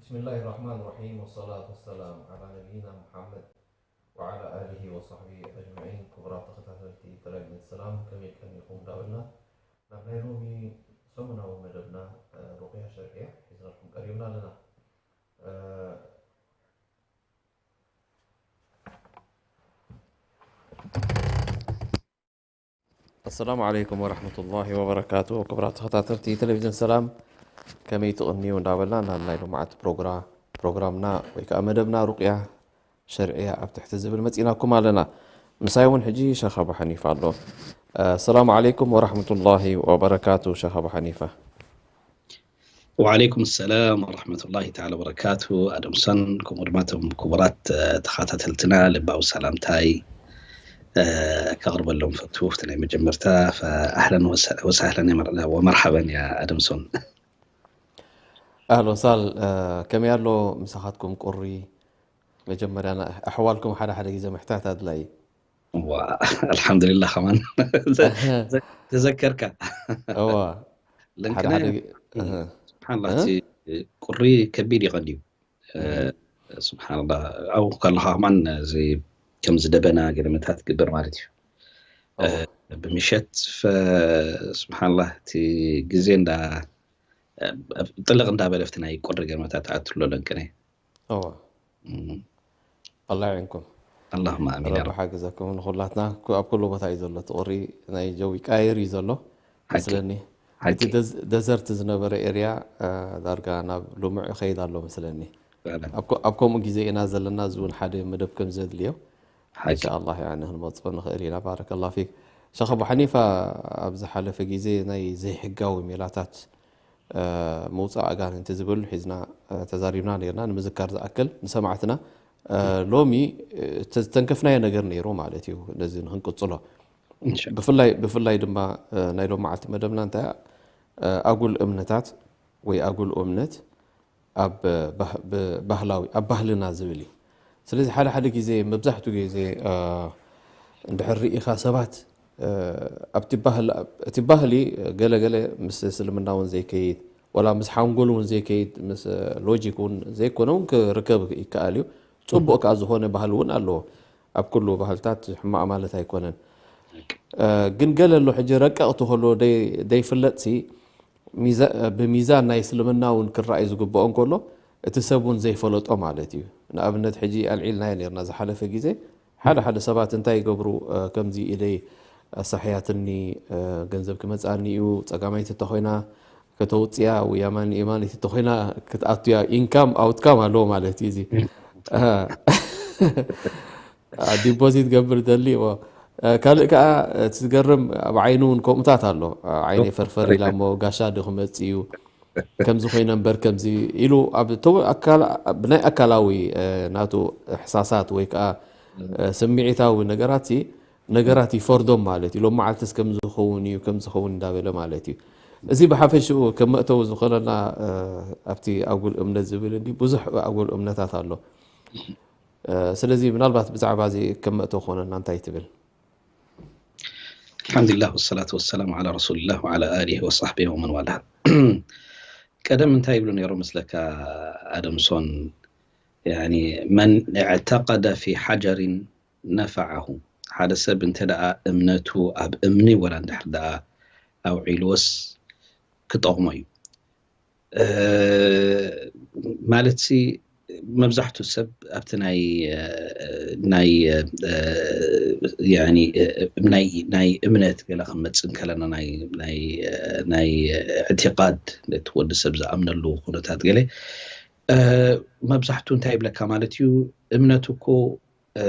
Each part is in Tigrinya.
بسم الله الرحمن الرحيم، والصلاة والسلام على نبينا محمد وعلى آله وصحبه أجمعين. ክቡራት ተኸታተልቲ ቴሌቪዥን ሰላም፣ ከመይ ቀኒኹም እንዳበልና ናብ ናይ ሎሚ ሰሙናዊ መደብና፣ እ፣ ሩቕያ ሸርዕያ ሒዝናልኩም ቀሪብና ኣለና። እ፣ ኣሰላሙ ዓለይኩም ወራህመቱላሂ ወበረካቱ። ክቡራት ተኸታተልቲ ቴሌቪዥን ሰላም፣ ከመይ ትቕንዩ እንዳበልና ናብ ናይ ሎማዓት ፕሮግራ-፣ ፕሮግራምና ወይ ከዓ መደብና ሩቕያ ሸርዕያ ኣብ ትሕቲ ዝብል መፂናኩም ኣለና። ምሳይ እውን ሕጂ ሸኽ ኣቡ ሓኒፋ ኣሎ። ኣሰላሙ ዓለይኩም ወራህመቱላሂ ወበረካቱ፣ ሸኽ ኣቡ ሓኒፋ። وعليكم السلام ورحمة الله تعالى وبركاته. ኣደምሶን፣ ከምኡ ድማ እቶም ክቡራት፣ እ፣ ተኸታተልትና ልባዊ ሰላምታይ፣ እ፣ ከቕርበሎም ፈቱ። እቲ ናይ መጀመርታ፣ ፈኣህለን ወሰ-፣ ወሳህለን የመር-፣ ወመርሓበን ያ ኣደምሶን። ኣህለን ሳል፣ እ፣ ከመይ ኣሎ ምሳኻትኩም ቁሪ? መጀመርያ ና-፣ ኣሕዋልኩም ሓደ ሓደ ግዜ ምሕታት ኣድላይ እዩ። ዋ፣ ኣልሓምዱሊላህ ከማን ዘ-፣ ኣሀ። ዘ-፣ ተዘከርካ። እዋ። ለንክነ ሓደ ጊ-፣ እህ። ስብሓንላህ፣ እህ? እቲ ቁሪ ከቢድ እዩ ቀንዩ። እ፣ እህ። ስብሓንላህ፣ ኣብኡ ከለኻ ከማን እዚ ከምዚ ደበና ገለመታት ትግበር ማለት እዩ። እዋ። እ፣ ብምሸት ፈ-፣ ስብሓንላህ፣ እቲ ግዜ እንዳ-፣ እ፣ ጥልቕ እንዳበለ ኣብቲ ናይ ቁሪ ገለመታት ትኣቱ ኣሎ ለንክነ። እዋ። እም። ኣላህ ይዕንኩም። ኣላሁማ ኣሚን ያ ረቢ ረብ። ሓግዘኩም ንኹላትና። ኩ-፣ ኣብ ኩሉ ቦታ እዩ ዘሎ። እቲ ቁሪ ናይ ጀው ይቃየር እዩ ዘሎ ሓቂ። መስለኒ። ሓቂ። እቲ ደዝ-፣ ደዘርት ዝነበረ ኤርያ፣ እ፣ ዳርጋ ናብ ልሙዕ ይኸይድ ኣሎ መስለኒ። ፍዕለን። ኣብ ኮ-፣ ኣብ ከምኡ ግዜ ኢና ዘለና። እዚ እውን ሓደ መደብ ከም ዘድልዮ ሓቂ። ኢንሻኣላህ፣ ያኒ፣ ክንመጽኦ ንኽእል ኢና። ባረከላህ ፊክ። ሸኽ ኣቡ ሓኒፋ፣ ኣብ ዝሓለፈ ግዜ ናይ ዘይሕጋዊ ሜላታት እ፣ ምውጻእ ኣጋንንቲ ዝብል ሒዝና፣ እ፣ ተዛሪብና ነይርና። ንምዝካር ዝኣክል ንሰማዕትና፣ እ፣ ሎሚ፣ እ፣ ተ-፣ ዝተንከፍናዮ ነገር ነይሩ ማለት እዩ። ነዚ ንክንቅጽሎ። ኢንሻ። ብፍላይ፣ ብፍላይ ድማ፣ እ፣ ናይ ሎሚ መዓልቲ መደብና እንታይ እያ? እ፣ ኣጉል እምነታት ወይ ኣጉል እምነት ኣብ፣ እ፣ ባህ-፣ ብ-፣ ባህላዊ፣ ኣብ ባህልና ዝብል እዩ። ስለዚ ሓደ ሓደ ግዜ፣ መብዛሕትኡ ግዜ፣ እ፣ እንድሕር ርኢኻ ሰባት፣ እ፣ ኣብቲ ባህል-፣ እቲ ባህሊ ገለ ገለ ምስ እስልምና እውን ዘይከይድ፣ ወላ ምስ ሓንጎል እውን ዘይከይድ፣ ምስ ሎጂክ እውን ዘይኮነ እውን ክርከብ ይከኣል እዩ። ጽቡቕ ከኣ ዝኾነ ባህሊ እውን ኣለዎ። ኣብ ኩሉ ባህልታት ሕማቕ ማለት ኣይኮነን። እ፣ ግን ገለ ኣሎ ሕጂ ረቀቕቲ ከሎ ደይ-፣ ደይፍለጥሲ፣ ሚዛ-፣ ብሚዛን ናይ እስልምና እውን ክረኣይ ዝግብኦ እንከሎ፣ እቲ ሰብ እውን ዘይፈለጦ ማለት እዩ። ንኣብነት ሕጂ ኣልዒልናዮ ነርና ዝሓለፈ ግዜ፣ ሓደ ሓደ ሰባት እንታይ ይገብሩ፣ እ፣ ከምዚ ኢለይ ኣሳሕያትኒ፣ እ፣ ገንዘብ ክመጽኣኒ እዩ፣ ጸጋማይቲ እንተኾይና ከተውጽያ ወይ ያማኒ-፣ የማኒት እንተኾይና ክትኣቱያ፣ ኢንካም ኣውትካም ኣለዎ ማለት እዩ እዚ። እ፣ ዲፖዚት ገብር ደሊ እዎ። እ፣ ካልእ ከኣ እቲ ዝገርም ኣብ ዓይኑ እውን ከምኡታት ኣሎ። እ፣ ዓይነይ ፈርፈር ኢላ እሞ ጋሻ ዶ ክመጽእ እዩ? ከምዚ ኮይነ እምበር ከምዚ ኢሉ ኣብ ተወ-፣ ኣካል-፣ ብናይ ኣካላዊ፣ እ፣ ናቱ እሕሳሳት ወይ ከኣ፣ እ፣ ስምዒታዊ ነገራት ሲ፣ ነገራት ይፈርዶም ማለት እዩ። ሎም መዓልትስ ከምዚ ክኸውን እዩ፣ ከምዚ ክኸውን እንዳበለ ማለት እዩ። እዚ ብሓፈሽኡ ከም መእተዊ ዝኾነና፣ እ፣ ኣብቲ ኣጉል እምነት ዝብል እንዲ ብዙሕ ኣጉል እምነታት ኣሎ። እ፣ ስለዚ ምናልባት ብዛዕባ እዚ ከም መእተዊ ክኾነና እንታይ ትብል? ኣልሓምዱሊላህ ወሰላቱ ወሰላሙ ዓላ ረሱሊላህ ወዓላ ኣሊሂ ወሳሕቢሂ ወመን ዋላህ። ቀደም እንታይ ይብሉ ነይሮም መስለካ ኣደምሶን? ያኒ፣ መን እዕተቀደ ፊ ሓጀሪን ነፈዓሁ። ሓደ ሰብ እንተ ደኣ እምነቱ ኣብ እምኒ ወላ እንድሕር ደኣ ኣውዒልዎስ ክጠቕሞ እዩ። እ፣ ማለትሲ መብዛሕትኡ ሰብ ኣብቲ ናይ፣ እ፣ ናይ፣ እ፣ ያኒ፣ እ፣ ናይ፣ ናይ እምነት ገለ ክንመጽእ እንከለና ናይ፣ ናይ፣ እ፣ ናይ እዕቲቃድ ነቲ ወዲ ሰብ ዝኣምነሉ ኩነታት ገለ፣ እ፣ መብዛሕትኡ እንታይ ይብለካ ማለት እዩ፣ እምነቱ እኮ እ፣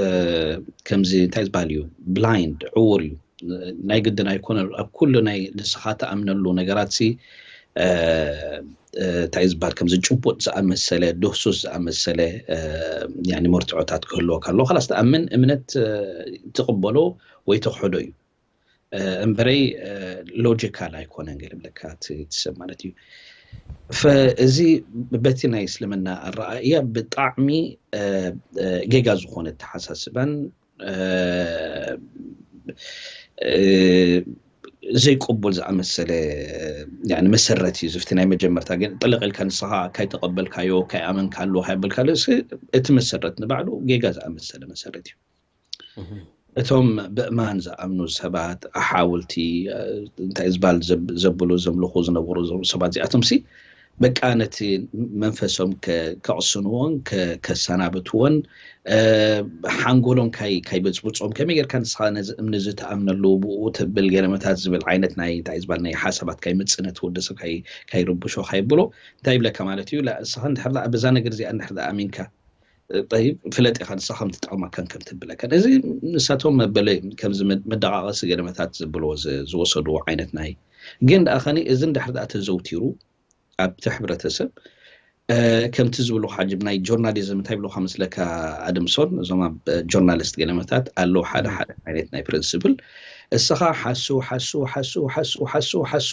ከምዚ እንታይ ዝበሃል እዩ፣ ብላይንድ፣ ዕዉር እዩ። ናይ ግድን ኣይኮነ ኣብ ኩሉ ናይ ንስኻ ትኣምነሉ ነገራት ሲ እንታይ ዝበሃል ከምዚ ጭቡጥ ዝኣመሰለ ድህሱስ ዝኣመሰለ መርትዖታት ክህልወካ ኣለዎ። ካላስ ትኣምን እምነት ትቕበሎ ወይ ትኽሕዶ እዩ። እምበረይ ሎጂካል ኣይኮነን ገለ ብለካ ትሰብ ማለት እዩ። እዚ በቲ ናይ እስልምና ኣረኣእያ ብጣዕሚ ጌጋ ዝኾነ ተሓሳስባን ዘይቅቡል ዝኣመሰለ መሰረት እዩ ዝፍቲ ናይ መጀመርታ ግን ጥልቕ ኢልካ ንስኻ ካይተቐበልካዮ ካይኣመንካሉ ካይበልካሉ እቲ መሰረት ንባዕሉ ጌጋ ዝኣመሰለ መሰረት እዩ። እቶም ብእማን ዝኣምኑ ሰባት ኣሓውልቲ እንታይ ዝበሃል ዘብሉ ዘምልኹ ዝነበሩ ሰባት እዚኣቶም ሲ በቃ ነቲ መንፈሶም ከቕስንዎን ከሰናብትዎን ሓንጎሎም ካይበፅብፆም ከመይ ጌርካ ንስኻ ነዚ እምኒ እዚ ትኣምነሉ ብኡ ትብል ገለመታት ዝብል ዓይነት ናይ እንታይ ዝበሃል ናይ ሓሳባት ካይምፅእ ነቲ ወዲ ሰብ ካይርብሾ ካይብሎ እንታይ ይብለካ ማለት እዩ። ንስኻ እንድሕር በዛ ነገር እዚኣ እንድሕር ኣሚንካ ጠይብ ፍለጥ ኢኻ ንስኻ ከም ትጠቕመካን ከም ትብለካን እዚ ንሳቶም መበለ ከምዚ መደቓቐሲ ገለመታት ዝብልዎ ዝወሰድዎ ዓይነት ናይ ግን ደኣ ኸኒ እዚ እንድሕር ደኣ ተዘውቲሩ ኣብቲ ሕብረተሰብ ከምቲ ዝብሉ ሓጅብ ናይ ጆርናሊዝም እንታይ ብልካ መስለካ ኣድምሶን እዞም ኣብ ጆርናሊስት ገለመታት ኣለዉ ሓደ ሓደ ዓይነት ናይ ፕሪንስፕል እስኻ ሓሱ ሓሱ ሓሱ ሓሱ ሓሱ ሓሱ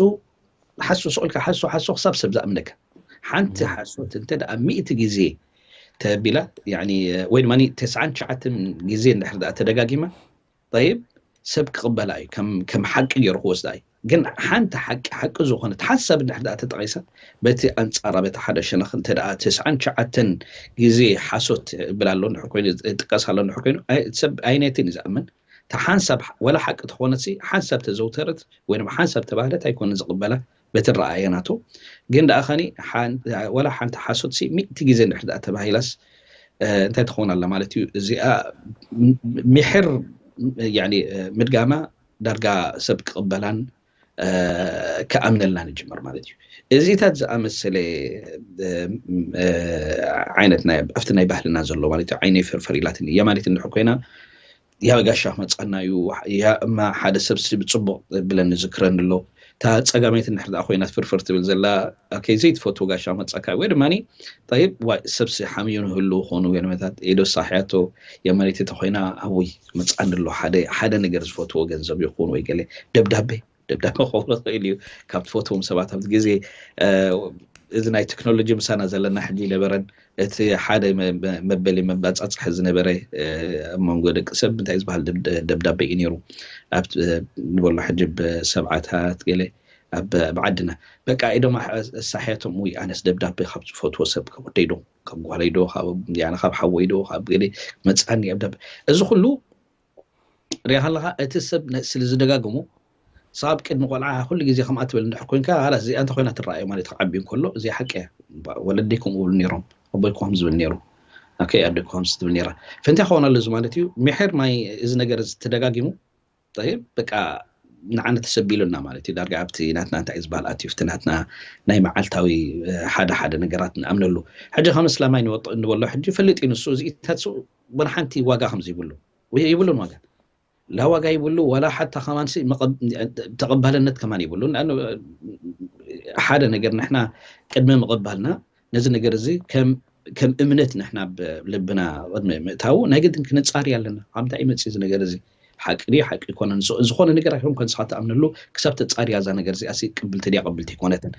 ሓሱ ስቑልካ ሓሱ ሓሱ ክሳብ ሰብ ዝኣምነካ ሓንቲ ሓሶት እንተ ደኣ ሚእቲ ግዜ ተቢላ ወይ ድማ ተስዓን ትሽዓተን ግዜ እንድሕር ደኣ ተደጋጊማ ጠይብ ሰብ ክቕበላ እዩ ከም ሓቂ ገይሩ ክወስዳ እዩ። ግን ሓንቲ ሓቂ ሓቂ ዝኾነት ሓሳብ እንድሕር ደኣ ተጠቒሳ በቲ ኣንጻራ በቲ ሓደ ሸነኽ እንተ ደኣ ተስዓን ትሽዓተን ግዜ ሓሶት እብል ኣሎ እንድሕር ኮይኑ ጥቀስ ኣሎ እንድሕር ኮይኑ ሰብ ኣይነትን እዩ ዝኣምን። እታ ሓንሳብ ወላ ሓቂ ተኾነት ሓንሳብ ተዘውተረት ወይ ድማ ሓንሳብ ተባህለት ኣይኮነ ዝቕበላ በቲ ረኣየ ናቱ ግን ደኣ ኸኒ ወላ ሓንቲ ሓሶት ሲ ሚእቲ ግዜ እንድሕር ደኣ ተባሂላስ እንታይ ትኸውን ኣላ ማለት እዩ። እዚኣ ምሕር ምድጋማ ዳርጋ ሰብ ክቕበላን ክኣምነልናን ይጅመር ማለት እዩ። እዚታት ዝኣመሰለ ዓይነት ኣብቲ ናይ ባህልና ዘሎ ማለት እዩ ዓይነይ ፍርፍር ኢላትኒ እያ ማለት እንድሕር ኮይና ያ ጋሻ ክመፀና እዩ ያ እማ ሓደ ሰብ ብፅቡቅ ብለኒ ዝክረኒ ኣሎ እታ ፀጋመይቲ እንድሕር ኮይና ፍርፍር ትብል ዘላ ዘይትፈትዎ ጋሻ ክመፀካ ወይ ድማ ጠይብ ዋይ ሰብሲ ሓምዩ ንህሉ ክኾኑ ገለመታት ኢዶ ሳሕያቶ የመሬት ተኮይና ኣብይ መፅኣኒ ኣሎ ሓደ ነገር ዝፈትዎ ገንዘብ ይኹን ወይ ገለ ደብዳቤ ደብዳቤ ክኸፍሎ ትኽእል እዩ ካብ ትፈትዎም ሰባት ኣብቲ ግዜ እዚ ናይ ቴክኖሎጂ ምሳና ዘለና ሕጂ ይነበረን እቲ ሓደ መበሊ መባፃፅሒ ዝነበረ ኣብ መንጎ ደቂ ሰብ እንታይ ዝበሃል ደብዳቤ እዩ ነይሩ ኣብ ንበሎ ሕጂ ብሰብዓታት ገለ ኣብ ዓድና በቃ ኢዶም ኣሳሕያቶም ውይ ኣነስ ደብዳቤ ካብ ዝፈትዎ ሰብ ካብ ወደይ ዶ ካብ ጓለይ ዶ ካብ ሓወይ ዶ ካብ ገለ መፅኣኒ ኣብ ደብ እዚ ኩሉ ሪኣ ከለካ እቲ ሰብ ስለ ዝደጋግሞ ሳብ ቅድሚ ቆልዓ ኩሉ ግዜ ከምኣ ትብል እንድሕር ኮይንካ ላስ እዚኣ እንተ ኮይና ትረኣዮ ማለት ክዓቢ እንከሎ እዚኣ ሓቂ እያ ወለደይ ከምኡ ብሉ ነይሮም ኣቦይ ከም ዝብል ነይሩ ኣከይ ኣደ ከም ዝትብል ነይራ ፈንታይ ክኾን ኣሎ እዚ ማለት እዩ ምሕር ማይ እዚ ነገር እዚ ተደጋጊሙ ጠይብ በቃ ንዓነ ተሰቢሉና ማለት እዩ ዳርጋ ኣብቲ ናትና እንታይ ዝበሃል ኣትዩ ኣብቲ ናትና ናይ መዓልታዊ ሓደ ሓደ ነገራት ንኣምነሉ ሕጂ ከም እስላማይ ንበሎ ሕጂ ፈሊጥ እዩ ንሱ እዚኢታት ወላ ሓንቲ ዋጋ ከም ዘይብሉ ይብሉን ዋጋ ላ ዋጋ ይብሉ ዋላ ሓታ ከማን ተቐባልነት ከማን ይብሉ ሓደ ነገር ንሕና ቅድሚ ምቕባልና ነዚ ነገር እዚ ከም እምነት ንሕና ልብና ቅድሚ ምእታው ናይ ግድን ክንፃሪ ኣለና ካብ እንታይ ይመፅእ እዚ ነገር እዚ ሓቂ ድዩ ሓቂ ይኮነን ዝኾነ ነገር ኣይኮን ከንስኻ ትኣምነሉ ክሳብ ተፃርያ እዛ ነገር እዚኣ ቅብልቲ ድያ ቅብልቲ ይኮነትን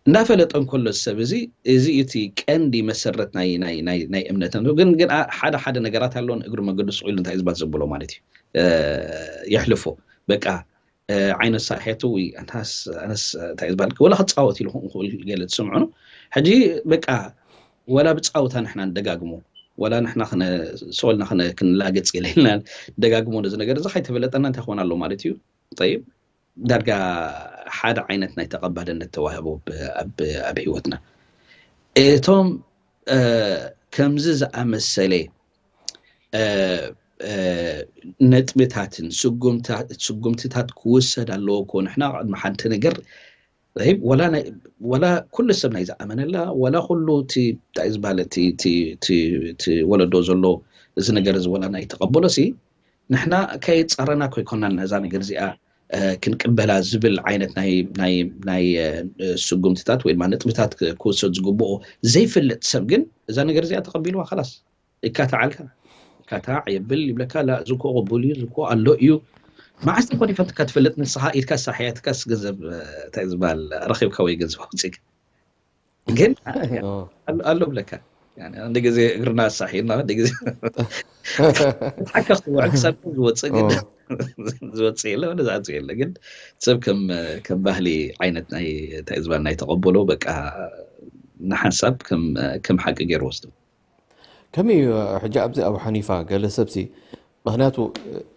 እንዳፈለጠ እንከሎ ሰብ እዚ እዚ እቲ ቀንዲ መሰረት ናይ እምነት ግን ግን ሓደ ሓደ ነገራት ኣለውን እግሪ መገዱ ስቕ ኢሉ እንታይ ዝባት ዘብሎ ማለት እዩ የሕልፎ በቃ ዓይነት ሳሕያቱ ኣነስ እንታይ ዝበሃል ወላ ክፃወት ኢሉ ክእል ገለ ትስምዑ ሕጂ በቃ ወላ ብፃውታ ንሕና ንደጋግሞ ወላ ንሕና ሶልና ክንላገፅ ገለ ኢልና ደጋግሞ ነዚ ነገር እዚ ከይተፈለጠና እንታይ ክኾን ኣሎ ማለት እዩ ጠይብ ዳርጋ ሓደ ዓይነት ናይ ተቐባልነት ተዋህቦ ኣብ ህይወትና እቶም ከምዚ ዝኣመሰለ ነጥብታትን ስጉምትታት ክውሰድ ኣለዎ ኮ ንሕና ቅድሚ ሓንቲ ነገር ወላ ኩሉ ሰብ ናይ ዝኣመነላ ወላ ኩሉ እንታይ ዝበሃለ ወለዶ ዘሎ እዚ ነገር እዚ ወላ ናይ ተቐበሎ ሲ ንሕና ከየጻረና ኮይኮናን ነዛ ነገር እዚኣ ክንቅበላ ዝብል ዓይነት ናይ ስጉምትታት ወይ ድማ ነጥብታት ክወሰድ ዝግብኦ ዘይፈልጥ ሰብ ግን እዛ ነገር እዚኣ ተቐቢልዋ፣ ከላስ ይካታዓልካ። ካታዕ የብል ይብለካ። ላ ዝኮ ቅቡል እዩ፣ ዝኮ ኣሎ እዩ። መዓስ ኮን ይፈትካ ትፈልጥ ንስኻ ኢድካ ሳሕያትካስ ገንዘብ እንታይ ዝበሃል ረኺብካ ወይ ገንዘብ ኣውፅእካ ግን ኣሎ ብለካ። እንደ ግዜ እግርና ኣሳሒና እንደ ግዜ ሓካ ክትወዕ ክሳብ ዝወፅእ ግን ዝወፅእ የለ ወደ ዝኣፅእ የለ። ግን ሰብ ከም ባህሊ ዓይነት ናይ እንታይ ዝበሃል ናይ ተቐበሎ በቃ ንሓንሳብ ከም ሓቂ ገይሩ ወስዶ። ከመይ እዩ ሕጂ ኣብዚ ኣብ ሓኒፋ ገለ ሰብሲ ምክንያቱ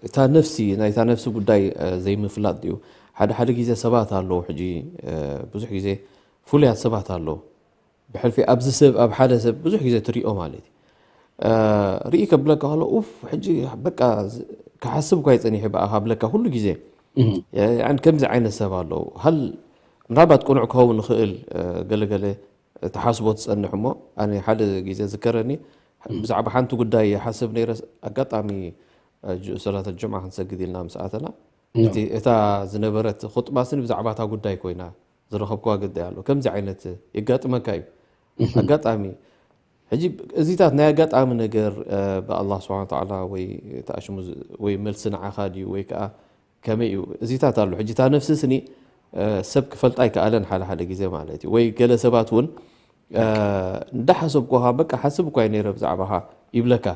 እታ ነፍሲ ናይታ ነፍሲ ጉዳይ ዘይምፍላጥ ድዩ? ሓደ ሓደ ግዜ ሰባት ኣለዉ ሕጂ ብዙሕ ግዜ ፍሉያት ሰባት ኣለዉ ብሕልፊ ኣብዚ ሰብ ኣብ ሓደ ሰብ ብዙሕ ግዜ ትሪኦ ማለት እዩ። ርኢ ከብለካ ከሎ ኡፍ ሕጂ በቃ ክሓስብ እኳ ይፀኒሑ ብኣኻ ብለካ ኩሉ ግዜ ከምዚ ዓይነት ሰብ ኣለዉ። ሃል ምናልባት ቅኑዕ ክኸውን ይኽእል ገለገለ ተሓስቦ ትፀንሕ እሞ ኣነ ሓደ ግዜ ዝከረኒ ብዛዕባ ሓንቲ ጉዳይ ይሓስብ ነይረ። ኣጋጣሚ ሰላት ጅምዓ ክንሰግድ ኢልና ምስ ኣተና እታ ዝነበረት ኹጥባ ስኒ ብዛዕባ እታ ጉዳይ ኮይና ዝረኸብኩዋ ግዳይ ኣሎ። ከምዚ ዓይነት የጋጥመካ እዩ ኣጋጣሚ። ሕጂ እዚታት ናይ ኣጋጣሚ ነገር ብኣላህ ስብሓን ተዓላ ወይ ተኣሽሙ ወይ መልሲ ንዓኻ ድዩ ወይ ከዓ ከመይ እዩ እዚታት ኣሎ። ሕጂ እታ ነፍሲ ስኒ ሰብ ክፈልጣ ኣይከኣለን ሓደ ሓደ ግዜ ማለት እዩ። ወይ ገለ ሰባት እውን እንዳሓሰብኩኻ በቃ ሓስብ እኳ ነይረ ብዛዕባኻ ይብለካ።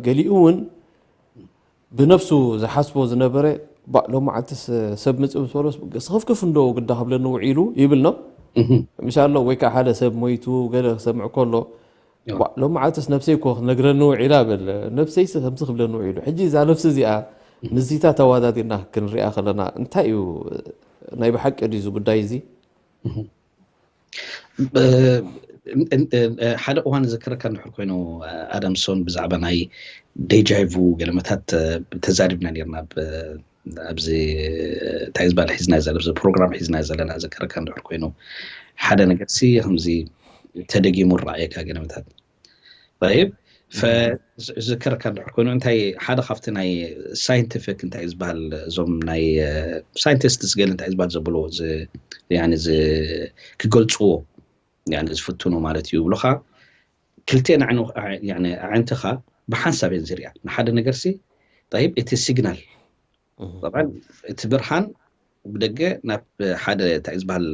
ገሊኡ እውን ብነፍሱ ዝሓስቦ ዝነበረ ባ ሎማዓልትስ ሰብ ምፅእ ምስ በሎስ ስኽፍክፍ እንዶ ግዳ ክብለኒ ውዒሉ ይብል ነው ምሻሎ። ወይ ከዓ ሓደ ሰብ ሞይቱ ገለ ክሰምዕ ከሎ ዋ ሎማዓልትስ ነብሰይ እኮ ክነግረኒ ውዒላ በል። ነብሰይስ ከምዚ ክብለኒ ውዒሉ። ሕጂ እዛ ነብሲ እዚኣ ምስዚታ ተዋዳዲርና ክንሪኣ ከለና እንታይ እዩ ናይ ብሓቂ ድዩ እዚ ጉዳይ እዚ? ሓደ እዋን ዝክረካ እንድሕር ኮይኑ ኣዳምሶን ብዛዕባ ናይ ዴጃይቭ ገለመታት ተዛሪብና ነርና ኣብዚ እንታይ ዝበሃል ሒዝና ዘለና ፕሮግራም ሒዝና ዘለና ዝክረካ እንድሕር ኮይኑ ሓደ ነገር ሲ ከምዚ ተደጊሙ ረኣየካ ገለመታት ይብ ዝከረካ እንድሕር ኮይኑ እንታይ ሓደ ካብቲ ናይ ሳይንቲፊክ እንታይ ዝበሃል እዞም ናይ ሳይንቲስት ዝገል እንታይ ዝበሃል ዘብሎ ክገልፅዎ ዝፍትኑ ማለት እዩ ይብሉካ። ክልቴን ኣዕንትኻ ብሓንሳብ እየን ዝሪኣ ንሓደ ነገር ሲ ይብ እቲ ሲግናል እቲ ብርሃን ብደገ ናብ ሓደ እንታይ ዝበሃል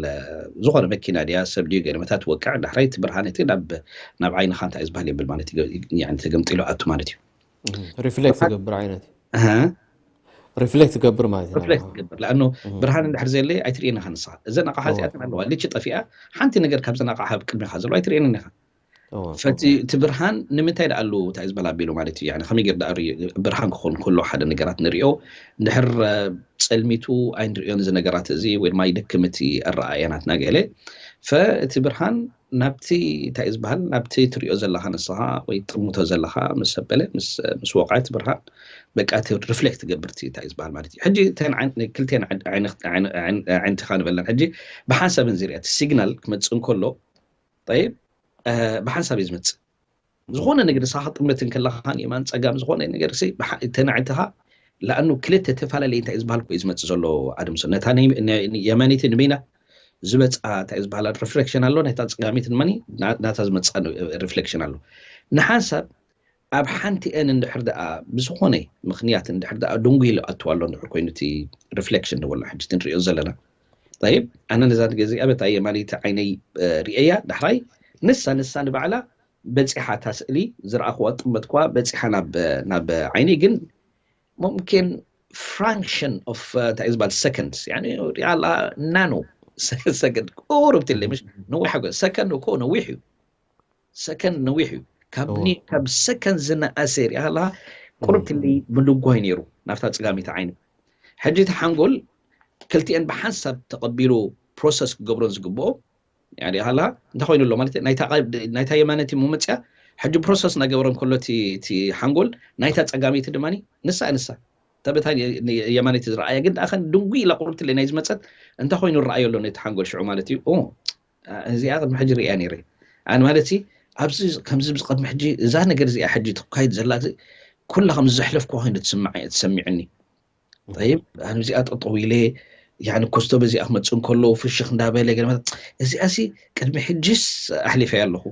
ዝኾነ መኪና ድያ ሰብ ድዩ ገለ መታ ትወቅዕ ዳሕራይ እቲ ብርሃን እቲ ናብ ዓይንኻ እንታይ ዝበሃል የብል ማለት ተገምጢሉ ኣቱ ማለት እዩ። ሪፍሌክት ትገብር ዓይነት ሪፍሌክት ትገብር ማለት ሪፍሌክት ትገብር ለኣኖ ብርሃን እንድሕር ዘየለየ ኣይትርእየን ኢኻ ንስኻ። እዘን ኣቕሓ እዚኣተን ኣለዋ ልቺ ጠፊኣ ሓንቲ ነገር ካብዘን ኣቕሓ ኣብ ቅድሚኻ ዘለዋ ኣይትርእየንን ኢኻ። ፈቲ እቲ ብርሃን ንምንታይ ደኣ ኣለዉ እንታይ ዝበላ ኣቢሉ ማለት እዩ። ከመይ ገይሩ ደኣ ብርሃን ክኾን ከሎ ሓደ ነገራት ንሪኦ እንድሕር ፀልሚቱ ኣይንሪኦን እዚ ነገራት እዚ ወይ ድማ ይደክም እቲ ኣረኣእያ ናትና ገለ ፈእቲ ብርሃን ናብቲ እንታይ ዝበሃል ናብቲ ትሪኦ ዘለኻ ንስኻ ወይ ጥምቶ ዘለኻ ምስ ኣበለ ምስ ወቕዐ እቲ ብርሃን በቃ እቲ ሪፍሌክት ትገብር እቲ እንታይ ዝበሃል ማለት እዩ። ሕጂ ክልቴን ዓይንትኻ ንበለን ሕጂ ብሓንሳብ እንዝሪያ እቲ ሲግናል ክመፅእ እንከሎ ጠይብ ብሓንሳብ እዩ ዝመፅእ። ዝኾነ ነገር ንስኻ ጥምት እንከለኻን የማን ፀጋም ዝኾነ ነገር ተናዕትኻ ለኣኑ ክልተ ተፈላለየ እንታይ ዝበሃል ኮ እዩ ዝመፅእ ዘሎ ኣድምሶ ነታ የማነይቲ ንበይና ዝመፅኣ እንታይ ዝበሃል ሪፍሌክሽን ኣሎ ናይታ ፀጋሚት ድማ ናታ ዝመፅኣ ሪፍሌክሽን ኣሎ። ንሓንሳብ ኣብ ሓንቲ ኤን እንድሕር ደኣ ብዝኾነ ምኽንያት እንድሕር ደኣ ድንጉ ኢሉ ኣትዋ ኣሎ እንድሕር ኮይኑ እቲ ሪፍሌክሽን ንበሎ ሕጂ ንሪኦ ዘለና ይብ ኣነ ነዛ ግዜ ኣበታ የማነይቲ ዓይነይ ርእያ ዳሕራይ ንሳ ንሳ ንባዕላ በፂሓ እታ ስእሊ ዝረኣኽዋ ጥመትኳ በፂሓ ናብ ዓይነይ ግን ሙምኪን ፍራክሽን ኦፍ እንታይ ዝበሃል ሰከንድስ ሪኣ ኣላ ናኖ ሰከንድ ቁሩብ ትለ ምሽ ነዊሕ ሰከንድ እኮ ነዊሕ እዩ። ሰከንድ ነዊሕ እዩ። ካብ ሰከንድ ዝነኣሰ ሪኣ ከለካ ቁሩብ ትልይ ምንጓይ ነይሩ ናብታ ፀጋሚት ዓይኒ። ሕጂ እቲ ሓንጎል ክልቲኤን ብሓንሳብ ተቐቢሉ ፕሮሰስ ክገብሮን ዝግብኦ ሪኣ ከለካ እንታይ ኮይኑ ኣሎ ማለት ናይታ የማነቲ መመፅያ ሕጂ ፕሮሰስ እናገበረ እንከሎ እቲ ሓንጎል ናይታ ፀጋመይቲ ድማ ንሳ ንሳ ተበታ የማነይቲ ዝረኣያ ግን ደኣ ድንጉ ኢላ ቁሩብ ትልይ ናይ ዝመፀት እንታይ ኮይኑ ረኣዮ ኣሎ ነቲ ሓንጎል ሽዑ ማለት እዩ። እዚኣ ቅድሚ ሕጂ ርእያ ነይረ። ኣነ ማለት ሲ ኣብዚ ከምዚ ምስ ቅድሚ ሕጂ እዛ ነገር እዚኣ ሕጂ ትካይድ ዘላ ኩላ ከም ዘሕለፍኩ ኮይኑ ትስምዓ ትሰሚዕኒ። ጠይብ፣ ኣነ እዚኣ ጠጠው ኢለ፣ ያኒ ኮስቶ በዚኣ ክመፅእ እንከሎ ፍሽኽ እንዳበለ ገለ ማለት፣ እዚኣ ሲ ቅድሚ ሕጅስ ኣሕሊፈያ ኣለኹ።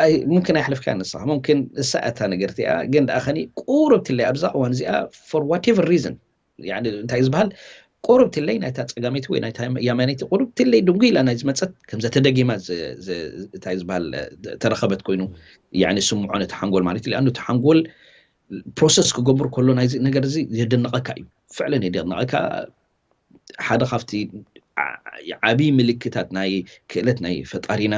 ኣይ፣ ሙምኪን ኣይሕለፍካያ ንስኻ፣ ሙምኪን እሳ እታ ነገር እቲኣ፣ ግን ደኣ ኸኒ ቁርብ ትለይ ኣብዛ እዋን እዚኣ፣ for whatever reason፣ ያኒ እንታይ ዝበሃል፣ ቁርብ ትለይ ናይታ ጸጋመይቲ ወይ ናይታ የማነይቲ ቁርብ ትለይ ድንጉ ኢላ ናይ ዝመጸት፣ ከምዛ ተደጊማ ዝ-፣ ዝ-፣ እንታይ ዝበሃል፣ ተረኸበት ኮይኑ፣ ያኒ ስምዖ ነቲ ሓንጎል ማለት እዩ። ለኣኑ እቲ ሓንጎል ፕሮሰስ ክገብር ከሎ ናይዚ ነገር እዚ የደንቐካ እዩ፣ ፍዕለን የደንቐካ። ሓደ ካብቲ ዓ-፣ ዓብዪ ምልክታት ናይ ክእለት ናይ ፈጣሪና።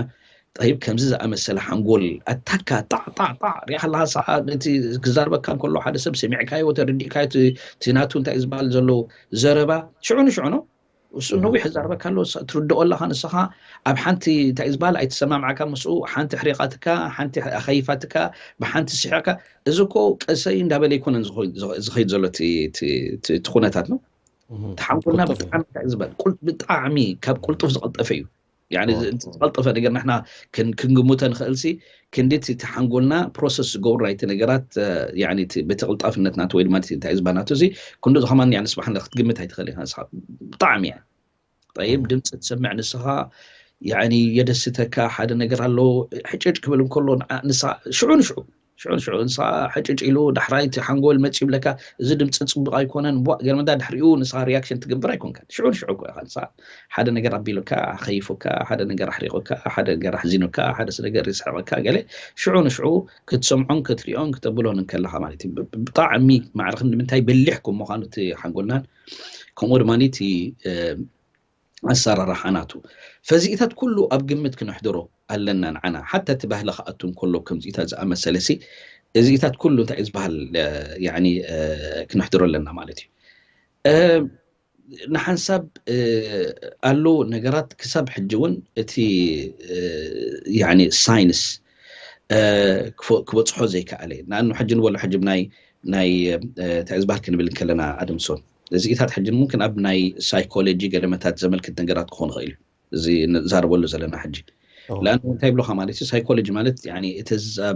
ጠይብ፣ ከምዚ ዝኣመሰለ ሓንጎል ኣታካ ጣዕ ጣዕ ጣዕ ሪኣ ኣለኻ። ሰዓ ነቲ ክዛርበካ እንከሎ ሓደ ሰብ ሰሚዕካዮ፣ ተረዲእካዮ፣ እቲ፣ እቲ ናቱ እንታይ እዩ ዝበሃል ዘሎ ዘረባ ሽዑ ንሽዑ ነው። እሱ ነዊሕ ዝዛርበካ ኣሎ፣ ስ-፣ ትርድኦ ኣለኻ ንስኻ። ኣብ ሓንቲ እንታይ እዩ ዝበሃል ኣይትሰማምዓካ ምስኡ፣ ሓንቲ ሕሪቓትካ፣ ሓንቲ ኣኸይፋትካ፣ ብሓንቲ ስሒቕካ። እዚ እኮ ቀሰይ እንዳበለ ኣይኮነን ዝኸይድ፣ ዝኸይድ ዘሎ እቲ፣ እቲ፣ እቲ፣ እቲ ኩነታት ነው። እህ፣ እቲ ሓንጎልና ቁልጡፍ እዩ። ብጣዕሚ እንታይ እዩ ዝበሃል? ቁል-፣ ብጣዕሚ ካብ ቁልጡፍ ዝቐልጠፈ እዩ። ያኒ ኦ። ዝ-፣ ዝቐልጠፈ ነገር ንሕና ክን-፣ ክንግምቶ ንኽእልሲ፣ ክንዲ እቲ፣ እቲ ሓንጎልና ፕሮሰስ ዝገብሩ ናይቲ ነገራት፣ እ፣ ያኒ እቲ በቲ ቅልጣፍነት ናቱ ወይ ድማ እቲ እንታይ እዩ ዝበሃል ናቱ እዚ፣ ክንዱ ዝኸማን ያኒ ስባሕ ንዳ ክትግምት ኣይትኽእል ኢኻ ንስኻ። ብጣዕሚ እያ። ጠይብ፣ ድምፂ ትሰምዕ ንስኻ፣ ያኒ የደስተካ ሓደ ነገር ኣሎ፣ ሕጭጭ ክብል እንከሎ ንዓ-፣ ንስኻ ሽዑ ንሽዑ፣ ሽዑ ንሽዑ ንስኻ ሕጭጭ ኢሉ፣ ዳሕራይ እቲ ሓንጎል መፂ ይብለካ፣ እዚ ድምፂ ፅቡቕ ኣይኮነን፣ ቧእ ገለ መዳ ድሕሪኡ ንስኻ ሪያክሽን ትገብር ኣይኮንካን። ሽዑ ንሽዑ እኮ ኢኻ ንስኻ ሓደ ነገር ኣቢሉካ፣ ኣኸይፉካ፣ ሓደ ነገር ኣሕሪቑካ፣ ሓደ ነገር ኣሕዚኑካ፣ ሓደ ነገር ይስሕቐካ፣ ገለ ሽዑ ንሽዑ ክትሰምዖን ክትሪኦን ክተብሎን እንከለኻ ማለት እዩ። ብ-፣ ብ-፣ ብጣዕሚ ማዕረ ክንዲ ምንታይ በሊሕ ከም ምዃኑ እቲ ሓንጎልናን ከምኡ ድማ እቲ፣ እ፣ ኣሰራርሓ ናቱ። ፈዚኢታት ኩሉ ኣብ ግምት ክነሕድሮ ኣለና ንዓና። ሓታ እቲ ባህሊ ክኣቱ እንከሎ ከምዚኢታት ዝኣመሰለ ሲ፣ እዚኢታት ኩሉ እንታይ እዩ ዝበሃል፣ እ፣ ያኒ፣ እ፣ ክነሕድሮ ኣለና ማለት እዩ። እ፣ ንሓንሳብ፣ እ፣ ኣሎ ነገራት ክሳብ ሕጂ እውን እቲ፣ እ፣ ያኒ ሳይንስ፣ እ፣ ክፈ-፣ ክበጽሖ ዘይከኣለ። ንኣኑ ሕጂ ንበሎ ሕጂ ናይ፣ ናይ፣ እ፣ እንታይ እዩ ዝበሃል ክንብል እንከለና ኣድምሶን። እዚኢታት ሕጂ ሙምክን ኣብ ናይ ሳይኮሎጂ ገለመታት ዘመልክት ነገራት ክኾን ይኽእል እዩ። እዚ ንዛረበሉ ዘለና ሕጂ። ኦ። ለኣኑ እንታይ ይብሉኻ ማለት እዩ፣ ሳይኮሎጂ ማለት ያኒ፣ it is, uh,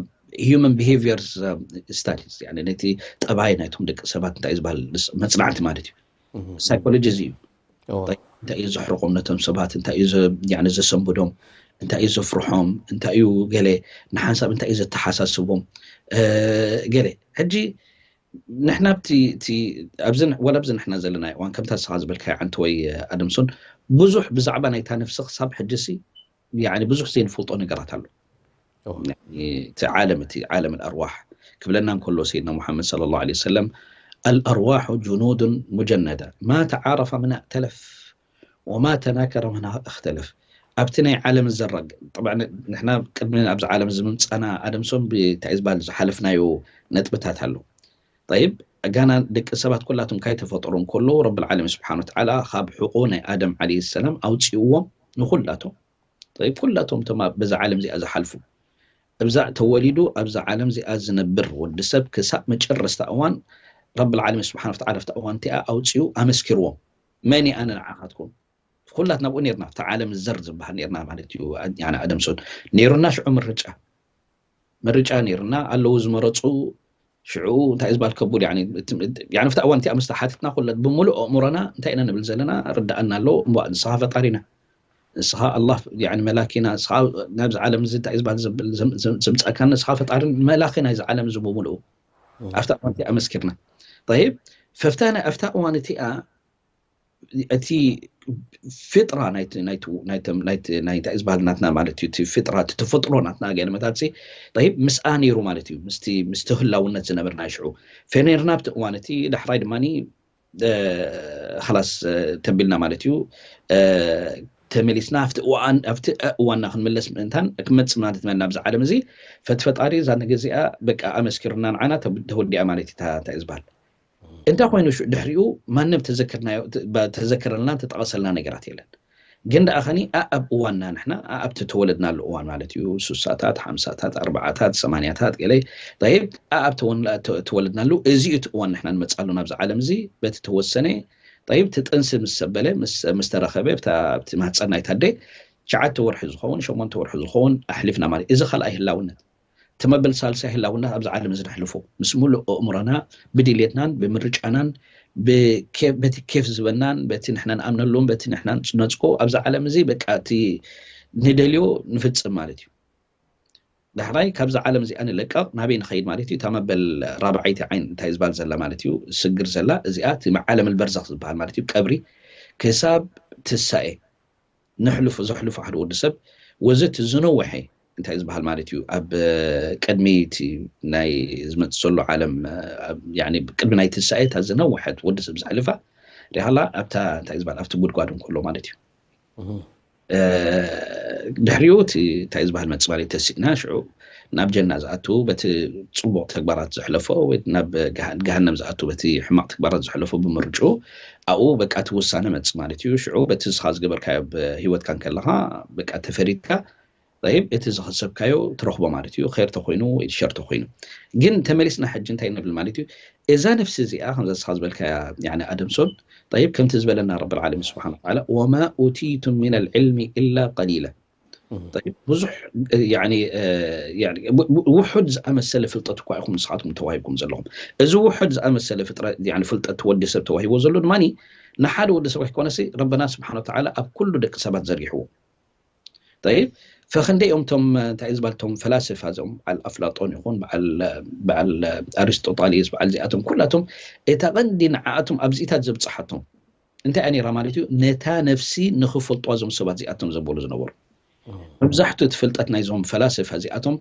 human behaviors, uh, studies፣ ያኒ ነቲ ጠባይ ናይቶም ደቂ ሰባት እንታይ እዩ ዝበሃል ንስ-፣ መጽናዕቲ ማለት እዩ። እህ፣ እህ። ሳይኮሎጂ እዚ እዩ። ኦ። እንታይ፣ እንታይ እዩ ዘሕርቖም ነቶም ሰባት፣ እንታይ እዩ ዘ-፣ ያኒ ዘሰንብዶም፣ እንታይ እዩ ዘፍርሖም፣ እንታይ እዩ ገለ ንሓንሳብ እንታይ እዩ ዘተሓሳስቦም፣ እ፣ ገለ። ሕጂ ንሕና ኣብቲ፣ እቲ፣ ኣብዚ ን-፣ ወላ ኣብዚ ንሕና ዘለናዮ እዋን ከምታ ንስኻ ዝበልካዮ ዓንተወይ ኣደምሶን፣ ብዙሕ ብዛዕባ ናይታ ነፍሲ ክሳብ ሕጂሲ፣ ያኒ ብዙሕ ዘይንፈልጦ ነገራት ኣሎ። ኦ። ያኒ እቲ ዓለም፣ እቲ ዓለም ኣርዋሕ ክብለና እንከሎ ሰይድና ሙሓመድ ሰለላሁ ዐለይሂ ወሰለም፣ "ኣልኣርዋሑ ጁኑዱን ሙጀነዳ፣ ማ ተዓረፈ ሚንሃ እእተለፍ፣ ወማ ተናከረ ሚንሃ እኽተለፍ." ኣብቲ ናይ ዓለም ዘራግ፣ ጠብዓ ን-፣ ንሕና ቅድሚ ኣብዚ ዓለም እዚ ምምጻና ኣደምሶን ብታይ ዝበሃል ዝሓለፍናዮ ነጥብታት ኣሎ። ጠይብ፣ ጋና ደቂ ሰባት ኩላቶም ካይተፈጠሩ እንከሎ፣ ረብል ዓለሚን ስብሓን ወተዓላ ካብ ሕቖ ናይ ኣደም ዓለይሂ ሰላም ኣውጺእዎም ንኹላቶም። ጠይብ፣ ኩላቶም እቶም ኣብ፣ በዛ ዓለም እዚኣ ዝሓልፉ፣ እብዛ ተወሊዱ ኣብዛ ዓለም እዚኣ ዝነብር ወዲ ሰብ ክሳብ መጨረስታ እዋን ረብል ዓለሚን ስብሓን ወተዓላ ኣብታ እዋን እቲኣ ኣውጺኡ ኣመስኪርዎም። መን እየ ኣነ ንዓኻትኩም? ኩላትና ኣብኡ ኔርና፣ ኣብታ ዓለም ዘር ዝበሃል ኔርና ማለት እዩ። ያኒ ኣደምሶን ኔሩና ሽዑ ምርጫ፣ ምርጫ ኔሩና ኣለዉ ዝመረጹ። ሽዑ እንታይ እዩ ዝበሃል ከቡድ፣ ያኒ፣ እቲ፣ ያኒ፣ ኣብታ እዋን እቲኣ ምስ ተሓተትና ኩለ ብምሉእ ኣእምሮና እንታይ ኢና ንብል ዘለና? ርድኣና ኣሎ፣ እምቧእ፣ ንስኻ ፈጣሪና፣ ንስኻ ኣላህ፣ ያኒ፣ መላኪና፣ ንስኻ ናብዚ ዓለም እዚ እንታይ እዩ ዝበሃል ዘብል-፣ ዘም-፣ ዘም-፣ ዘምጻእካና፣ ንስኻ ፈጣሪ መላኺ ናይዚ ዓለም እዚ ብምሉኡ። እም። ኣብታ እዋን እቲኣ ኣመስኪርና። ጠይብ፣ ፈፍታ ናይ፣ ኣብታ እዋን እቲኣ እቲ ፊጥራ ናይቲ፣ ናይቲ፣ ናይቶም፣ ናይቲ፣ ናይ እንታይ ዝበሃል ናትና ማለት እዩ፣ እቲ ፊጥራ፣ እቲ ተፈጥሮ ናትና ገለ መታትሲ፣ ጠይብ፣ ምስኣ ነይሩ ማለት እዩ፣ ምስቲ፣ ምስቲ ህላውነት ዝነበርና ሽዑ። ፈኔርና ኣብቲ እዋን እቲ፣ ዳሕራይ ድማኒ፣ እ፣ ኸላስ፣ እ፣ ተቢልና ማለት እዩ። እ፣ ተመሊስና ኣብቲ እዋን፣ ኣብቲ እዋንና ክንምለስ ምእንታን ክመጽእ ማለት መን ናብዚ ዓለም እዚ፣ ፈቲ ፈጣሪ እዛ ነገር እዚኣ በቃ ኣመስኪሩና ንዓና ተብ-፣ ተወዲኣ ማለት እዩ፣ እታ፣ እንታይ እዩ ዝበሃል። እንታይ ኮይኑ ሽዑ ድሕሪኡ ማንም ተዘክርናዮ፣ ተ-፣ ባ-፣ ተዘክረልና ተጠቐሰልና ነገራት የለን። ግን ደኣ ኸኒ ኣኣብ እዋንና ንሕና ኣኣብ ተተወለድናሉ እዋን ማለት እዩ። ሱሳታት፣ ሓምሳታት፣ ኣርባዓታት፣ ሰማንያታት ገለ። ጠይብ፣ ኣኣብ ተወንላ-፣ ተ-፣ ተወለድናሉ፣ እዚ እዩ እቲ እዋን ንሕና ንመጽኣሉ ናብዚ ዓለም እዚ። በቲ ተወሰነ፣ ጠይብ፣ እቲ ጥንሲ ምስ ሰበለ፣ ምስ፣ ምስ ተረኸበ፣ ኣብታ፣ ኣብቲ ማህጸን ናይታ ኣደ፣ ትሽዓተ ወርሒ ዝኸውን፣ ሸሞንተ ወርሒ ዝኸውን ኣሕሊፍና ማለት እዩ። እዚ ካልኣይ ህላውነት። ተመበል ሳልሳይ ህላውና ኣብዚ ዓለም እዚ ነሕልፎ ምስ ሙሉእ ኣእምሮና ብድልየትናን ብምርጫናን ብኬ- በቲ ኬፍ ዝበናን በቲ ንሕና ንኣምነሉን በቲ ንሕና ንነፅቆ ኣብዚ ዓለም እዚ በቃ እቲ ንደልዮ ንፍፅም ማለት እዩ። ዳሕራይ ካብዛ ዓለም እዚኣ ንለቀቕ ናበይ ንኸይድ ማለት እዩ? እታ መበል ራብዓይቲ ዓይን እንታይ ዝበሃል ዘላ ማለት እዩ ስግር ዘላ እዚኣ እቲ ዓለም ልበርዘኽ ዝበሃል ማለት እዩ ቀብሪ ክሳብ ትሳኤ ንሕልፉ ዘሕልፉ ሓደ ወዲ ሰብ ወዘቲ ዝነወሐ እንታይ ዝበሃል ማለት እዩ ኣብ ቅድሚ እቲ ናይ ዝመፅእ ዘሎ ዓለም ቅድሚ ናይ ትንሳኤ እታ ዝነወሐት ወዲ ሰብ ዘሕልፋ ሪሃላ ኣብታ እንታይ ዝበሃል ኣብቲ ጉድጓድ እንከሎ ማለት እዩ ድሕሪኡ እቲ እንታይ ዝበሃል መፅእ ማለት ተሲእና ሽዑ ናብ ጀና ዝኣቱ በቲ ፅቡቕ ተግባራት ዘሕለፎ ወይ ናብ ገሃነም ዝኣቱ በቲ ሕማቕ ተግባራት ዘሕለፎ ብምርጭኡ ኣብኡ በቃ እቲ ውሳነ መፅእ ማለት እዩ ሽዑ በቲ ንስኻ ዝገበርካዮ ኣብ ህይወትካ እንከለኻ በቃ ተፈሪድካ ይብ እቲ ዝኸሰብካዮ ትረኽቦ ማለት እዩ ር ተኮይኑ ወይ ሸር ተኮይኑ ግን ተመሊስና ሕጂ እንታይ ንብል ማለት እዩ እዛ ነፍሲ እዚኣ ከምዛ ስኻ ዝበልካያ ኣደምሶን ይብ ከምቲ ዝበለና ረብ ዓለሚን ስብሓን ወተዓላ ወማ ኡቲቱም ሚን ልዕልሚ ኢላ ቀሊላ ብዙሕ ውሑድ ዝኣመሰለ ፍልጠት እኳ ኢኹም ንስኻትኩም ተዋሂብኩም ዘለኹም እዚ ውሑድ ዝኣመሰለ ፍልጠት ወዲ ሰብ ተዋሂቦ ዘሎ ድማ ንሓደ ወዲ ሰብ ከይኮነሲ ረበና ስብሓን ወተዓላ ኣብ ኩሉ ደቂ ሰባት ዘርጊሕዎ ይብ ፈክንደይ እዮም ቶም እንታይ ዝበሃል ቶም ፈላስፋ እዚኦም በዓል ኣፍላጦን ይኹን በዓል ኣሪስጦጣሊስ በዓል እዚኣቶም ኩላቶም እታ ቀንዲ ንዓኣቶም ኣብዚኢታት ዘብፅሓቶም እንታይ እያ ነይራ ማለት እዩ ነታ ነፍሲ ንክፈልጥዋ እዞም ሰባት እዚኣቶም ዘበሉ ዝነበሩ መብዛሕትኡ እቲ ፍልጠት ናይዞም ፈላስፋ እዚኣቶም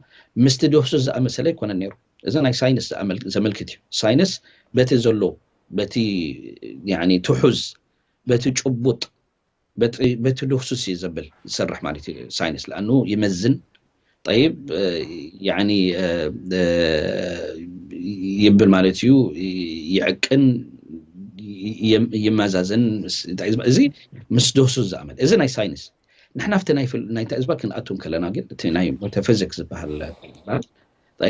ምስቲ ዶሱ ዝኣመሰለ ኣይኮነን ነይሩ እዚ ናይ ሳይንስ ዘመልክት እዩ ሳይንስ በቲ ዘሎ በቲ ትሑዝ በቲ ጭቡጥ በቲ ዶሱስ እዩ ዘብል ዝሰርሕ ማለት እዩ ሳይንስ ለኣኑ ይመዝን ጠይብ ይብል ማለት እዩ ይዕቅን ይመዛዝን እዚ ምስ ዶሱስ ዝኣመል እዚ ናይ ሳይንስ ንሕና ፍቲ ናይ እንታይ ዝበል ክንኣቱ ከለና ግን እቲ ናይ ሜታፊዚክስ ዝበሃል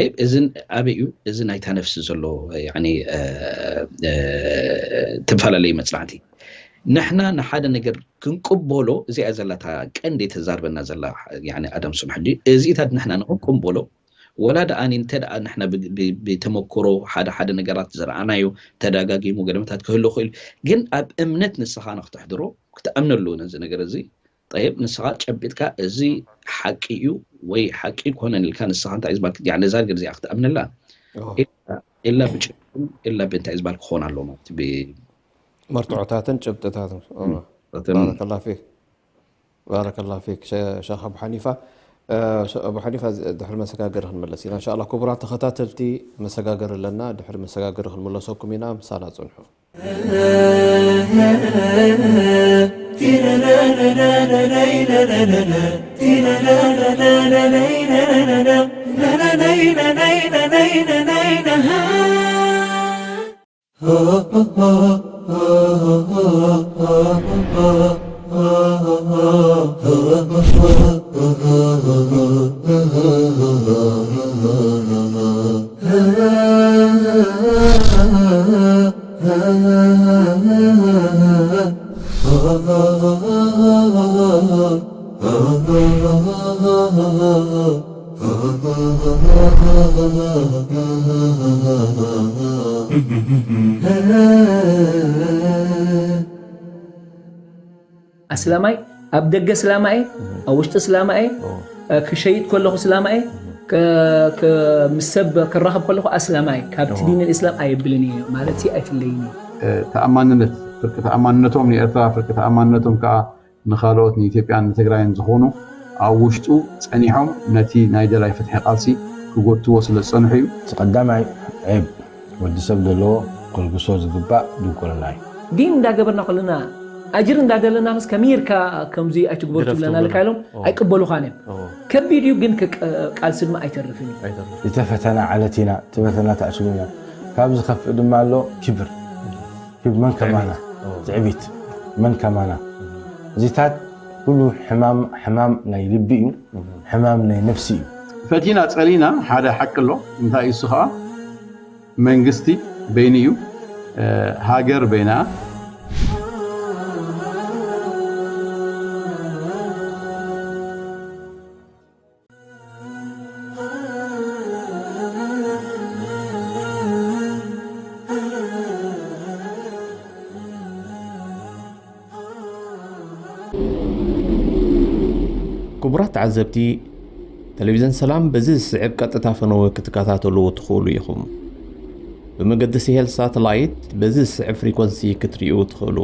ይብ እዚ ኣበይ እዩ እዚ ናይታ ነፍሲ ዘሎ ትፈላለዩ መፅናዕቲ ንሕና ንሓደ ነገር ክንቅበሎ እዚኣ ዘላታ ቀንዲ ተዛርበና ዘላ ኣደምሱን ሕጂ እዚኢታት ንሕና ንክንቅበሎ ወላ ደኣ እንተ ንሕና ብተመክሮ ሓደ ሓደ ነገራት ዝረኣናዮ ተደጋጊሙ ገደመታት ክህሉ ክእል ግን ኣብ እምነት ንስኻ ንክተሕድሮ ክትኣምነሉ ነዚ ነገር እዚ ጠይብ ንስኻ ጨቢጥካ እዚ ሓቂ እዩ ወይ ሓቂ ኣይኮነን ኢልካ ንስኻ እንታይ ዝበልክ ነዛ ነገር እዚኣ ክትኣምነላ ኢላ ብጭ ኢላ ብእንታይ ዝበል ክኾን ኣለዎ ማለት መርትዖታትን ጭብጥታትን ባረከላ ፊክ ባረከላ ፊክ ሸኽ ኣቡ ሓኒፋ ኣቡ ሓኒፋ ድሕሪ መሰጋገሪ ክንመለስ ኢና እንሻ ክቡራት ተኸታተልቲ መሰጋገሪ ኣለና ድሕሪ መሰጋገሪ ክንመለሰኩም ኢና ምሳና ፅንሑ ኣስላማይ ኣብ ደገ ስላማኤ ኣብ ውሽጢ ስላማኤ ክሸይጥ ከለኹ ስላማኤ ምስ ሰብ ክራኸብ ከለኹ ኣስላማይ ካብቲ ዲን ልእስላም ኣየብልን እየ ማለት ኣይፍለይን እዩ። ተኣማንነት ፍርቂ ተኣማንነቶም ንኤርትራ ፍርቂ ተኣማንነቶም ከዓ ንኻልኦት ንኢትዮጵያን ንትግራይን ዝኾኑ ኣብ ውሽጡ ፀኒሖም ነቲ ናይ ደላይ ፍትሒ ቃልሲ ክጎትዎ ስለ ዝፀንሑ እዩ። እቲ ቀዳማይ ዔብ ወዲ ሰብ ዘለዎ ከልግሶ ዝግባእ ድንቁርና እዩ። ዲን እንዳገበርና ከለና ኣጅር እንዳደለናስ ከመይ ኢልካ ከምዚ ኣይትግበሩ ትብለና ኣለካ ኢሎም ኣይቅበሉኻን እዮም። ከቢድ እዩ ግን ቃልሲ ድማ ኣይተርፍን እዩ። ዝተፈተና ዓለት ኢና፣ እቲ ፈተና ተኣሲሩ ኢና። ካብ ዝኸፍእ ድማ ኣሎ ክብር። ክብ መን ከማና ትዕቢት መን ከማና እዚታት ኩሉ ሕማም ሕማም ናይ ልቢ እዩ ሕማም ናይ ነፍሲ እዩ ፈቲና ጸሊና ሓደ ሓቂ ኣሎ እንታይ እሱ ከዓ መንግስቲ በይኑ እዩ ሃገር በይና ክቡራት ተዓዘብቲ፣ ቴሌቪዝን ሰላም በዚ ዝስዕብ ቀጥታ ፈነወ ክትከታተልዎ ትኽእሉ ኢኹም። ብመገዲ ስሄል ሳተላይት በዚ ዝስዕብ ፍሪኮንሲ ክትርእዩ ትኽእሉ።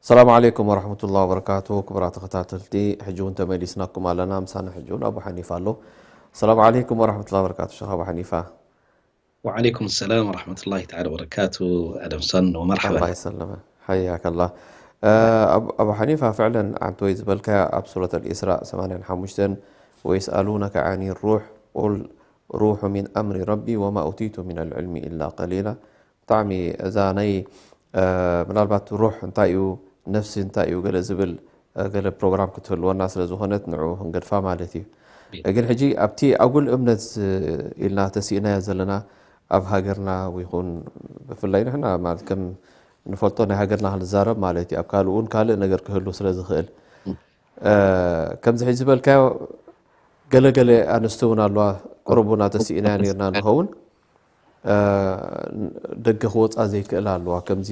ሰላም ዓለይኩም ወረሕመቱላሂ ወበረካቱ። ክቡራት ተኸታተልቲ፣ ሕጂ እውን ተመሊስናኩም ኣለና። ምሳና ሕጂ እውን ኣቡ ሓኒፋ ኣሎ። ሰላም ዓለይኩም ወረሕመቱላሂ ወበረካቱ፣ ሸኽ ኣቡ ሓኒፋ። ወዓለይኩም ሰላም ወረሕመቱላሂ ተዓላ ወበረካቱ። ኣደምሰን ወመርሓባ። ኣላህ ይሰለመ። ሓያከላ። ኣቡ ሓኒፋ፣ ፍዕለን ኣንተ ወይ ዝበልካያ ኣብ ሱረት ኣልኢስራእ ሰማንያን ሓሙሽተን፣ ወይስኣሉነከ ዓኒ ሩሕ ቁል ሩሑ ሚን ኣምሪ ረቢ ወማ ኡቲቱ ሚን ኣልዕልሚ ኢላ ቀሊላ። ብጣዕሚ እዛ ናይ ምናልባት ሩሕ እንታይ እዩ፣ ነፍሲ እንታይ እዩ ገለ ዝብል ገለ ፕሮግራም ክትህልወና ስለ ዝኾነት ንዑ ክንገድፋ ማለት እዩ። ግን ሕጂ ኣብቲ ኣጉል እምነት ኢልና ተሲእናዮ ዘለና ኣብ ሃገርና ይኹን ብፍላይ ንሕና ማለት ከም ንፈልጦ ናይ ሃገርና ክንዛረብ ማለት እዩ። ኣብ ካልእ እውን ካልእ ነገር ክህሉ ስለ ዝኽእል ከምዚ ሕጂ ዝበልካዮ ገለገለ ኣንስቲ እውን ኣለዋ፣ ቁሩብ እውን ኣተሲእናዮ ነርና ንኸውን ደገ ክወፃ ዘይክእላ ኣለዋ። ከምዚ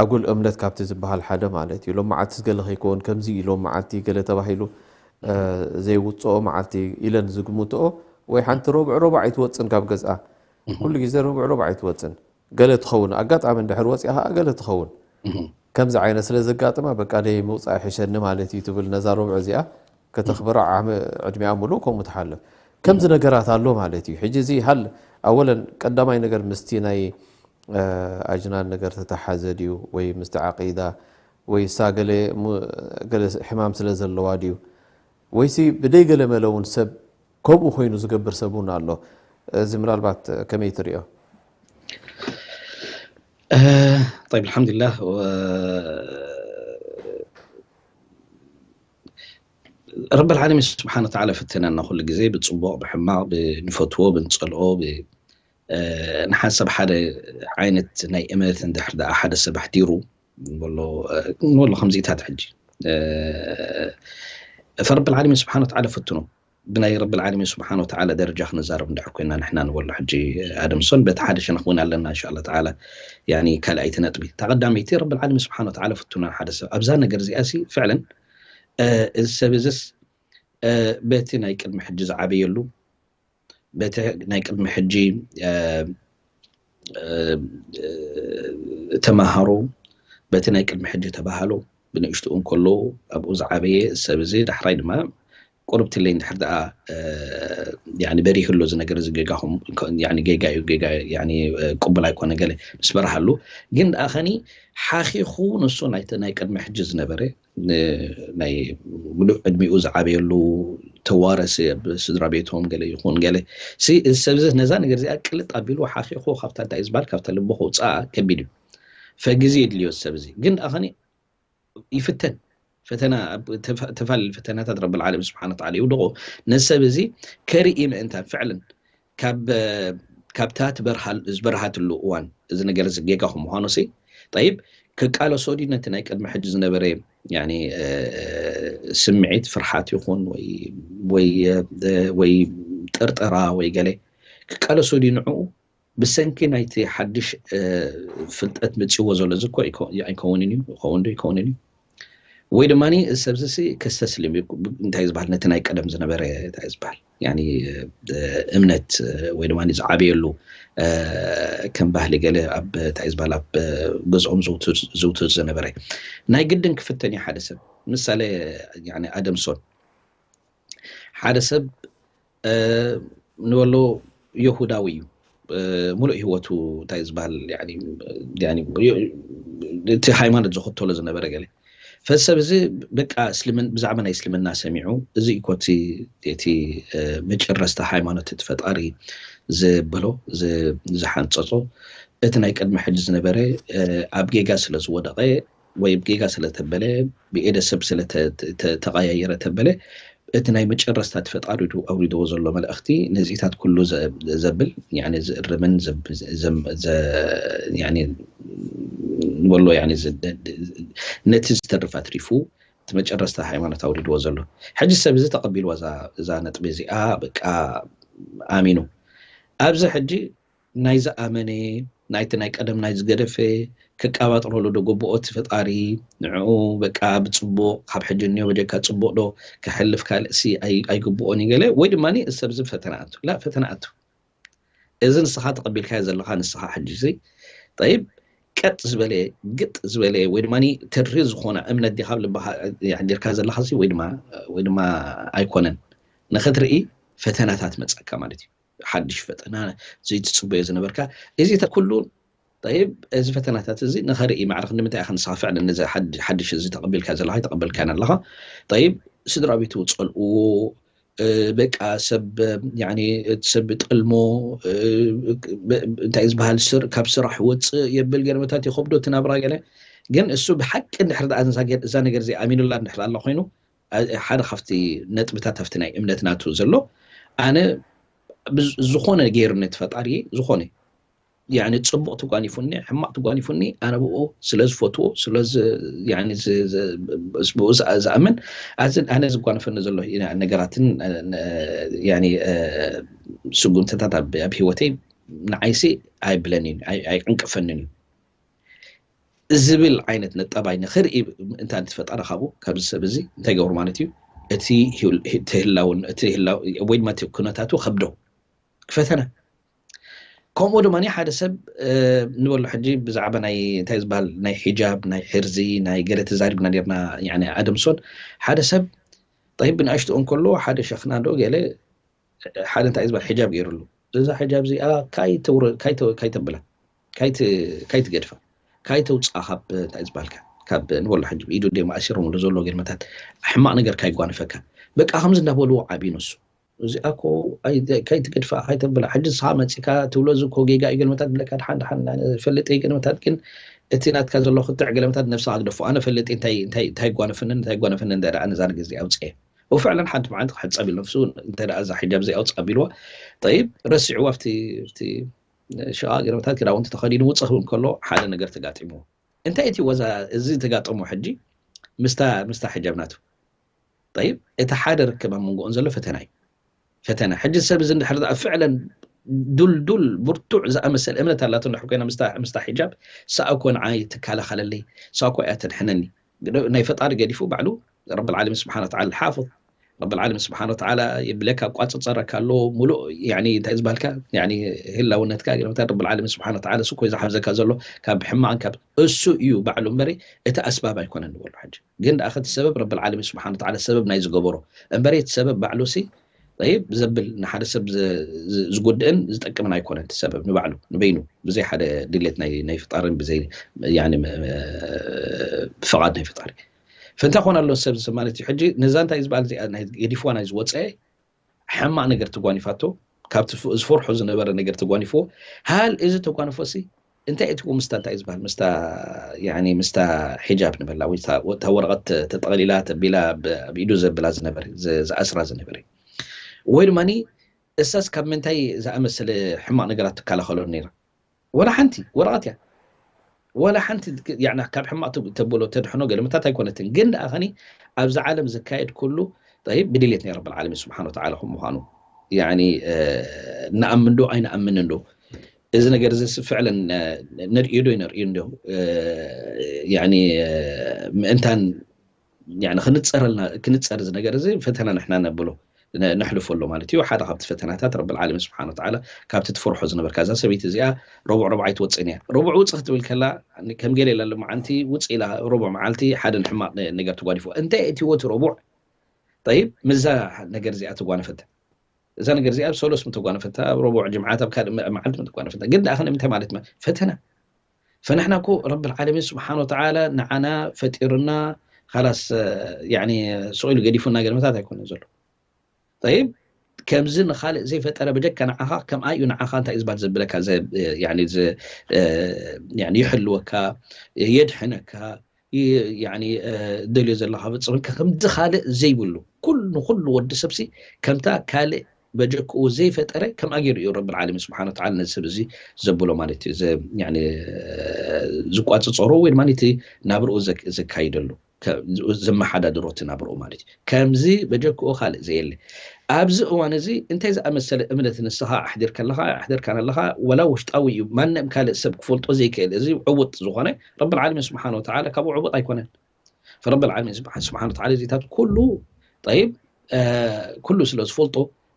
ኣጉል እምነት ካብቲ ዝበሃል ሓደ ማለት እዩ። ሎም መዓልቲ ገለ ከይከውን ከምዚ እዩ፣ ሎም መዓልቲ ገለ ተባሂሉ ዘይውፅኦ መዓልቲ ኢለን ዝግምትኦ ወይ ሓንቲ ረቡዕ ረቡዕ ኣይትወፅን ካብ ገዝኣ። ኩሉ ግዜ ረቡዕ ረቡዕ ኣይትወፅን። ገለ ትኸውን፣ ኣጋጣሚ እንድሕር ወፂኣ ከዓ ገለ ትኸውን። ከምዚ ዓይነት ስለ ዘጋጥማ በቃ ደይ ምውፃእ ይሕሸኒ ማለት እዩ ትብል። ነዛ ረቡዕ እዚኣ ከተኽብራ ዓመ ዕድሚኣ ሙሉእ ከምኡ ትሓልፍ። ከምዚ ነገራት ኣሎ ማለት እዩ። ሕጂ እዚ ሃል ኣወለን ቀዳማይ ነገር ምስቲ ናይ ኣጅናን ነገር ተተሓዘ ድዩ ወይ ምስቲ ዓቂዳ ወይ እሳ ገለ ሕማም ስለ ዘለዋ ድዩ ወይሲ ብደይ ገለ መለ እውን ሰብ ከምኡ ኮይኑ ዝገብር ሰብ እውን ኣሎ። እዚ ምናልባት ከመይ ትሪኦ? طيب الحمد لله. ረቢ ልዓለሚን ስብሓን ወተዓላ ፈተነና ኩሉ ግዜ ብፅቡቕ ብሕማቕ ብንፈትዎ ብንፀልኦ ንሓንሳብ ሓደ ዓይነት ናይ እምነት እንድሕር ደኣ ሓደ ሰብ ኣሕዲሩ ንበሎ ከምዚኢታት ሕጂ ፈረቢ ልዓለሚን ስብሓን ወተዓላ ፈትኖ ብናይ ረቢ ልዓለሚን ስብሓን ወተዓላ ደረጃ ክንዛረብ እንድሕር ኮይና ንሕና ንበሎ ሕጂ ኣደምሶን በቲ ሓደ ሸነኽ እውን ኣለና እንሻላ ተዓላ። ያኒ ካልኣይቲ ነጥቢ ተቐዳመይቲ ረቢ ልዓለሚን ስብሓን ወተዓላ ፍቱና ሓደ ሰብ ኣብዛ ነገር እዚኣ ሲ ፍዕለን እዚ ሰብ እዚስ በቲ ናይ ቅድሚ ሕጂ ዝዓበየሉ በቲ ናይ ቅድሚ ሕጂ ተማሃሮ በቲ ናይ ቅድሚ ሕጂ ተባሃሎ ብንእሽትኡ እንከሎ ኣብኡ ዝዓበየ ሰብ እዚ ዳሕራይ ድማ ቁርብትለይ እንድሕር ደኣ በሪህ ኣሎ እዚ ነገር እዚ ጌጋኹም ጌጋ እዩ ጌጋ ቅቡል ኣይኮነ ገለ ምስ በርሃሉ ግን ደኣ ኸኒ ሓኺኹ ንሱ ናይ ቅድሚ ሕጂ ዝነበረ ናይ ምሉእ ዕድሚኡ ዝዓበየሉ ተዋረሲ ኣብ ስድራ ቤቶም ገለ ይኹን ገለ እዚ ሰብ እዚ ነዛ ነገር እዚኣ ቅልጥ ኣቢሉ ሓኺኹ ካብታ እንታይ ዝበሃል ካብታ ልቡ ከውፅኣ ከቢድ እዩ። ፈግዚ የድልዮ ሰብ እዚ ግን ደኣ ኸኒ ይፍተን ፈተና ተፋልል ፈተናታት ረብል ዓለም ስብሓን ወተዓላ ይውድቆ ነሰብ እዚ ከርኢ ምእንታን ፍዕልን ካብ ካብታ ዝበርሃትሉ እዋን እዚ ነገር እዚ ጌጋ ከምዃኑ ሲ ጠይብ ክቃለሶ ድዩ ነቲ ናይ ቅድሚ ሕጂ ዝነበረ ስምዒት ፍርሓት ይኹን ወይ ጥርጠራ ወይ ገለ ክቃለሶ ድዩ ንዕኡ ብሰንኪ ናይቲ ሓድሽ ፍልጠት መፂዎ ዘሎ እዚ እኮ ኣይከውንን እዩ ይኸውን ዶ ይከውንን እዩ ወይ ድማ እዚ ሰብዚ ሲ ከስተስልም እዩ እንታይ ዝበሃል ነቲ ናይ ቀደም ዝነበረ እንታይ ዝበሃል እምነት ወይ ድማ ዝዓበየሉ ከም ባህሊ ገለ ኣብ እንታይ ዝበሃል ኣብ ገዝኦም ዝውትር ዝነበረ ናይ ግድን ክፍተን እዩ ሓደ ሰብ ምሳሌ ኣደምሶን ሓደ ሰብ ንበሎ የሁዳዊ እዩ። ሙሉእ ህይወቱ እንታይ ዝበሃል እቲ ሃይማኖት ዝኽተሎ ዝነበረ ገለ ፈሰብ እዚ በቃ ብዛዕባ ናይ እስልምና ሰሚዑ፣ እዚ እኮ እቲ መጨረስታ ሃይማኖት እቲ ፈጣሪ ዝበሎ ዝሓንፀፆ፣ እቲ ናይ ቅድሚ ሕጂ ዝነበረ ኣብ ጌጋ ስለ ዝወደቐ ወይ ጌጋ ስለተበለ፣ ብኤደ ሰብ ስለተቐያየረ ተበለ፣ እቲ ናይ መጨረስታ እቲ ፈጣሪ ኣውሪድዎ ዘሎ መልእኽቲ ነዚታት ኩሉ ዘብል ዝእርምን ንበሎ ነቲ ዝተርፍ ኣትሪፉ እቲ መጨረስታ ሃይማኖት ኣውሪድዎ ዘሎ። ሕጂ ሰብ እዚ ተቐቢልዋ እዛ ነጥቢ እዚኣ በቃ ኣሚኑ ኣብዚ ሕጂ ናይ ዝኣመነ ናይቲ ናይ ቀደም ናይ ዝገደፈ ክቃባጥረሉ ዶ ግብኦ እቲ ፈጣሪ ንዕኡ በቃ ብፅቡቕ ካብ ሕጂ እኒኦ በጀካ ፅቡቕ ዶ ክሕልፍ ካልእሲ ኣይግብኦን እዩ ገለ ወይ ድማ ሰብ እዚ ፈተና ኣቱ ላ ፈተና ኣቱ እዚ ንስኻ ተቐቢልካዮ ዘለኻ ንስኻ ሕጂ እዚ ጠይብ ቀጥ ዝበለ ግጥ ዝበለ ወይ ድማ ትሪ ዝኾነ እምነት ዲኻ ልባኻ ሓዲርካ ዘለኻ ወይ ድማ ኣይኮነን ንኽትርኢ ፈተናታት መፀካ ማለት እዩ ሓድሽ ፈተና ዘይትፅበዮ ዝነበርካ እዚ ኩሉ ጠይብ እዚ ፈተናታት እዚ ንኸርኢ ማዕረክ ንምንታይ ኢኻ ንስኻ ፍዕለን ነዚ ሓድሽ እዚ ተቐቢልካ ዘለኻ ተቐበልካና ኣለኻ ጠይብ ስድራ ቤቱ ፀልእዎ በቃ ሰብ ሰብ ጠልሞ እንታይ ዝበሃል ስር ካብ ስራሕ ወፅእ የብል ገለመታት ይኸብዶ እቲ ናብራ ገለ ግን እሱ ብሓቂ እንድሕር እዛ ነገር እዚ ኣሚኑላ እንድሕር ኣላ ኮይኑ ሓደ ካብቲ ነጥብታት ኣብቲ ናይ እምነት ናቱ ዘሎ ኣነ ዝኾነ ገይሩ ነቲ ፈጣሪ ዝኾነ ያኒ ጽቡቕ ትጓኒፉኒ ሕማቕ ትጓኒፉኒ ኣነ ብኡ ስለ ዝፈትዎ ስለዚ ያኒ ብኡ ዝኣምን ኣዝን ኣነ ዝጓነፈኒ ዘሎ ነገራትን ያኒ ስጉምትታት ኣብ ህይወተይ ንዓይሲ ኣይብለንን ኣይዕንቅፈንን እዩ ዝብል ዓይነት ነጠባይ ንኽርኢ እንታ ትፈጠረ ካብኡ ካብዚ ሰብ እዚ እንታይ ገብሩ ማለት እዩ እቲ ህላውን እቲ ህላው ወይ ድማ እቲ ኩነታቱ ከብዶ ፈተነ ከምኡ ድማ ሓደ ሰብ ንበሎ ሕጂ ብዛዕባ ናይ እንታይ ዝበሃል ናይ ሒጃብ ናይ ሕርዚ ናይ ገለ ተዛሪብና ነርና ኣደምሶን ሓደ ሰብ ጠይብ ብንኣሽትኦ እንከሎ ሓደ ሸኽና ዶ ገለ ሓደ እንታይ ዝበሃል ሕጃብ ገይሩሉ እዛ ሕጃብ እዚኣ ካይተብላ ካይትገድፋ ካይተውፅኣ ካብ እንታይ ዝበሃልካ ካብ ንበሎ ሕጂ ብኢዱ ደ ማእሲሮምሉ ዘሎ ገድመታት ሕማቕ ነገር ካይጓንፈካ በቃ ከምዚ እንዳበልዎ ዓብዩ ነሱ እዚኣ ኮ ካይትገድፋ ካይተብላ ሕጂ ንስኻ መፂካ ትብሎ እዚ ኮ ጌጋ እዩ ገለመታት ብለካ ድሓን ድሓን ፈልጥ እዩ ገለመታት ግን እቲ ናትካ ዘሎ ክትዕ ገለመታት ነብስኻ ግደፎ ኣነ ፈልጥ እንታይ እንታይ ጓነፍንን እንታይ ጓነፍንን እንዳ ኣነ ዛን ግዜ ኣውፅኤ ወፍዕለን ሓንቲ መዓልቲ ክሕፀብ ኢሉ ነብሱ እንታይ ደኣ እዛ ሕጃብ እዚኣ ኣውፅእ ኣቢልዋ ጠይብ ረሲዕዋ ኣብቲ ሽቓ ገለመታት ክዳውንቲ ተኸዲኑ ውፅእ ክብል ከሎ ሓደ ነገር ተጋጢሙ እንታይ እቲ ወዛ እዚ ተጋጠሞ ሕጂ ምስታ ምስታ ሕጃብ ናቱ ጠይብ እቲ ሓደ ርክብ ኣብ መንጎኦም ዘሎ ፈተና እዩ ፈተና ሕጂ ሰብ እዚ እንድሕር ፍዕለን ዱልዱል ብርቱዕ ዝኣመሰል እምነት ኣላቶ እንድሕር ኮይና ምስታ ሕጃብ ሰኣኮ ንዓይ ትከላኸለለይ ሰኣኮ እያ ተድሕነኒ ናይ ፈጣሪ ገዲፉ ባዕሉ ረብ ዓለሚን ስብሓን ወተዓላ ሓፍظ ረብ ዓለሚን ስብሓን ወተዓላ ይብለካ ቋፅፀረካ ኣሎ ሙሉእ እንታይ ዝበልካ ህላውነትካ ረብ ዓለሚን ስብሓን ወተዓላ እሱ ኮይ ዝሓፍዘካ ዘሎ ካብ ሕማቕን ካብ እሱ እዩ ባዕሉ እምበሪ እቲ ኣስባብ ኣይኮነን ንበሉ ሕጂ ግን ደኣ ከቲ ሰበብ ረብ ዓለሚን ስብሓን ወተዓላ ሰበብ ናይ ዝገበሮ እምበሪ እቲ ሰበብ ባዕሉ ሲ ጠይብ ዘብል ንሓደ ሰብ ዝጉድእን ዝጠቅምን ኣይኮነን እቲ ሰበብ ንባዕሉ ንበይኑ ብዘይ ሓደ ድሌት ናይ ፍጣርን ብዘይ ፍቓድ ናይ ፍጣሪ ፈንታ ኮን ኣሎ ሰብ ማለት እዩ ሕጂ ነዛ እንታይ ዝበሃል ገዲፍዋ ናይ ዝወፀ ሕማቕ ነገር ተጓኒፋቶ ካብቲ ዝፈርሖ ዝነበረ ነገር ተጓኒፍዎ ሃል እዚ ተጓንፎ ሲ እንታይ እቲ ምስታ እንታይ ዝበሃል ምስታ ሕጃብ ንበላ ወይ እታ ወረቐት ተጠቕሊላ ተቢላ ብኢዱ ዘብላ ዝነበረ ዝኣስራ ዝነበረ ወይ ድማ እሳስ ካብ ምንታይ ዝኣመሰለ ሕማቕ ነገራት ትከላኸሎ ነይራ ወላ ሓንቲ ወረቐት እያ ወላ ሓንቲ ካብ ሕማቕ ተብሎ ተድሕኖ ገለመታት ኣይኮነትን ግን ደኣ ኸኒ ኣብዚ ዓለም ዝካየድ ኩሉ ብድልየት ናይ ረብ ዓለሚን ስብሓን ወተዓላ ከም ምዃኑ ንኣምን ዶ ኣይንኣምንን ዶ እዚ ነገር እዚ ፍዕለን ነርእዩ ዶ ይነርእዩ እንዶ ምእንታን ክንፀረልና ክንፀር እዚ ነገር እዚ ፈተና ንሕና ነብሎ ነሕልፎ ኣሎ ማለት እዩ ሓደ ካብቲ ፈተናታት ረብ ዓለሚን ስብሓን ወተዓላ ካብቲ ትፈርሖ ዝነበርካ እዛ ሰበይቲ እዚኣ ረቡዕ ረብዓይ ትወፅእን እያ ረቡዕ ውፅእ ክትብል ከላ ከም ገለ ኢላ ለመዓንቲ ውፅእ ኢላ ረቡዕ መዓልቲ ሓደ ንሕማቕ ነገር ተጓዲፎ እንታይ እቲ ወቲ ረቡዕ ጠይብ፣ ምዛ ነገር እዚኣ ተጓነፈታ። እዛ ነገር እዚኣ ኣብ ሰሎስ ምተጓነፈታ፣ ኣብ ረቡዕ ጅምዓት ኣብ ካልእ መ- መዓልቲ ምተጓነፈታ። ግን ደኣ ክንምንታይ ማለት መ- ፈተና። ፈንሕና እኮ ረብል ዓለሚን ስብሓን ወተዓላ ንዓና ፈጢሩና፣ ካላስ ያኒ ስቕ ኢሉ ገዲፉና ገለመታት ኣይኮነ ዘሎ። ጠይብ፣ ከምዚ ንኻልእ ዘይፈጠረ በጀካ ንዓኻ ከምኣ እዩ ንዓኻ እንታይ እዩ ዝባል ዘብለካ፣ ዘ- ያኒ ዝ- ያኒ ይሕልወካ፣ የድሕነካ፣ ይ- ያኒ ደልዮ ዘለካ ፈጽመልካ ከምዚ ካልእ ዘይብሉ፣ ኩሉ ንኩሉ ወዲ ሰብሲ ከምታ ካልእ በጀክኡ ዘይፈጠረ ከምኣ ገይሩ እዩ ረብል ዓለሚን ስብሓን ወተዓላ ነዚ ሰብ እዚ ዘብሎ ማለት እዩ። ዘ- ያኒ ዝቋፅፀሮ ወይ ድማ እቲ ናብርኡ ዘ- ዘካይደሉ፣ ከ- ዘመሓዳድሮ እቲ ናብርኡ ማለት እዩ። ከምዚ በጀክኡ ካልእ ዘየለ። ኣብዚ እዋን እዚ እንታይ ዝኣመሰለ እምነት ንስኻ ኣሕዲር ከለኻ ኣሕደርካን ኣለኻ፣ ወላ ውሽጣዊ እዩ፣ ማንም ካልእ ሰብ ክፈልጦ ዘይክእል፣ እዚ ዕውጥ ዝኾነ ረብል ዓለሚን ስብሓን ወተዓላ ካብኡ ዕውጥ ኣይኮነን። ፈረብል ዓለሚን ስብሓን ስብሓን ወተዓላ እዚታት ኩሉ ጠይብ ኩሉ ስለ ዝፈልጦ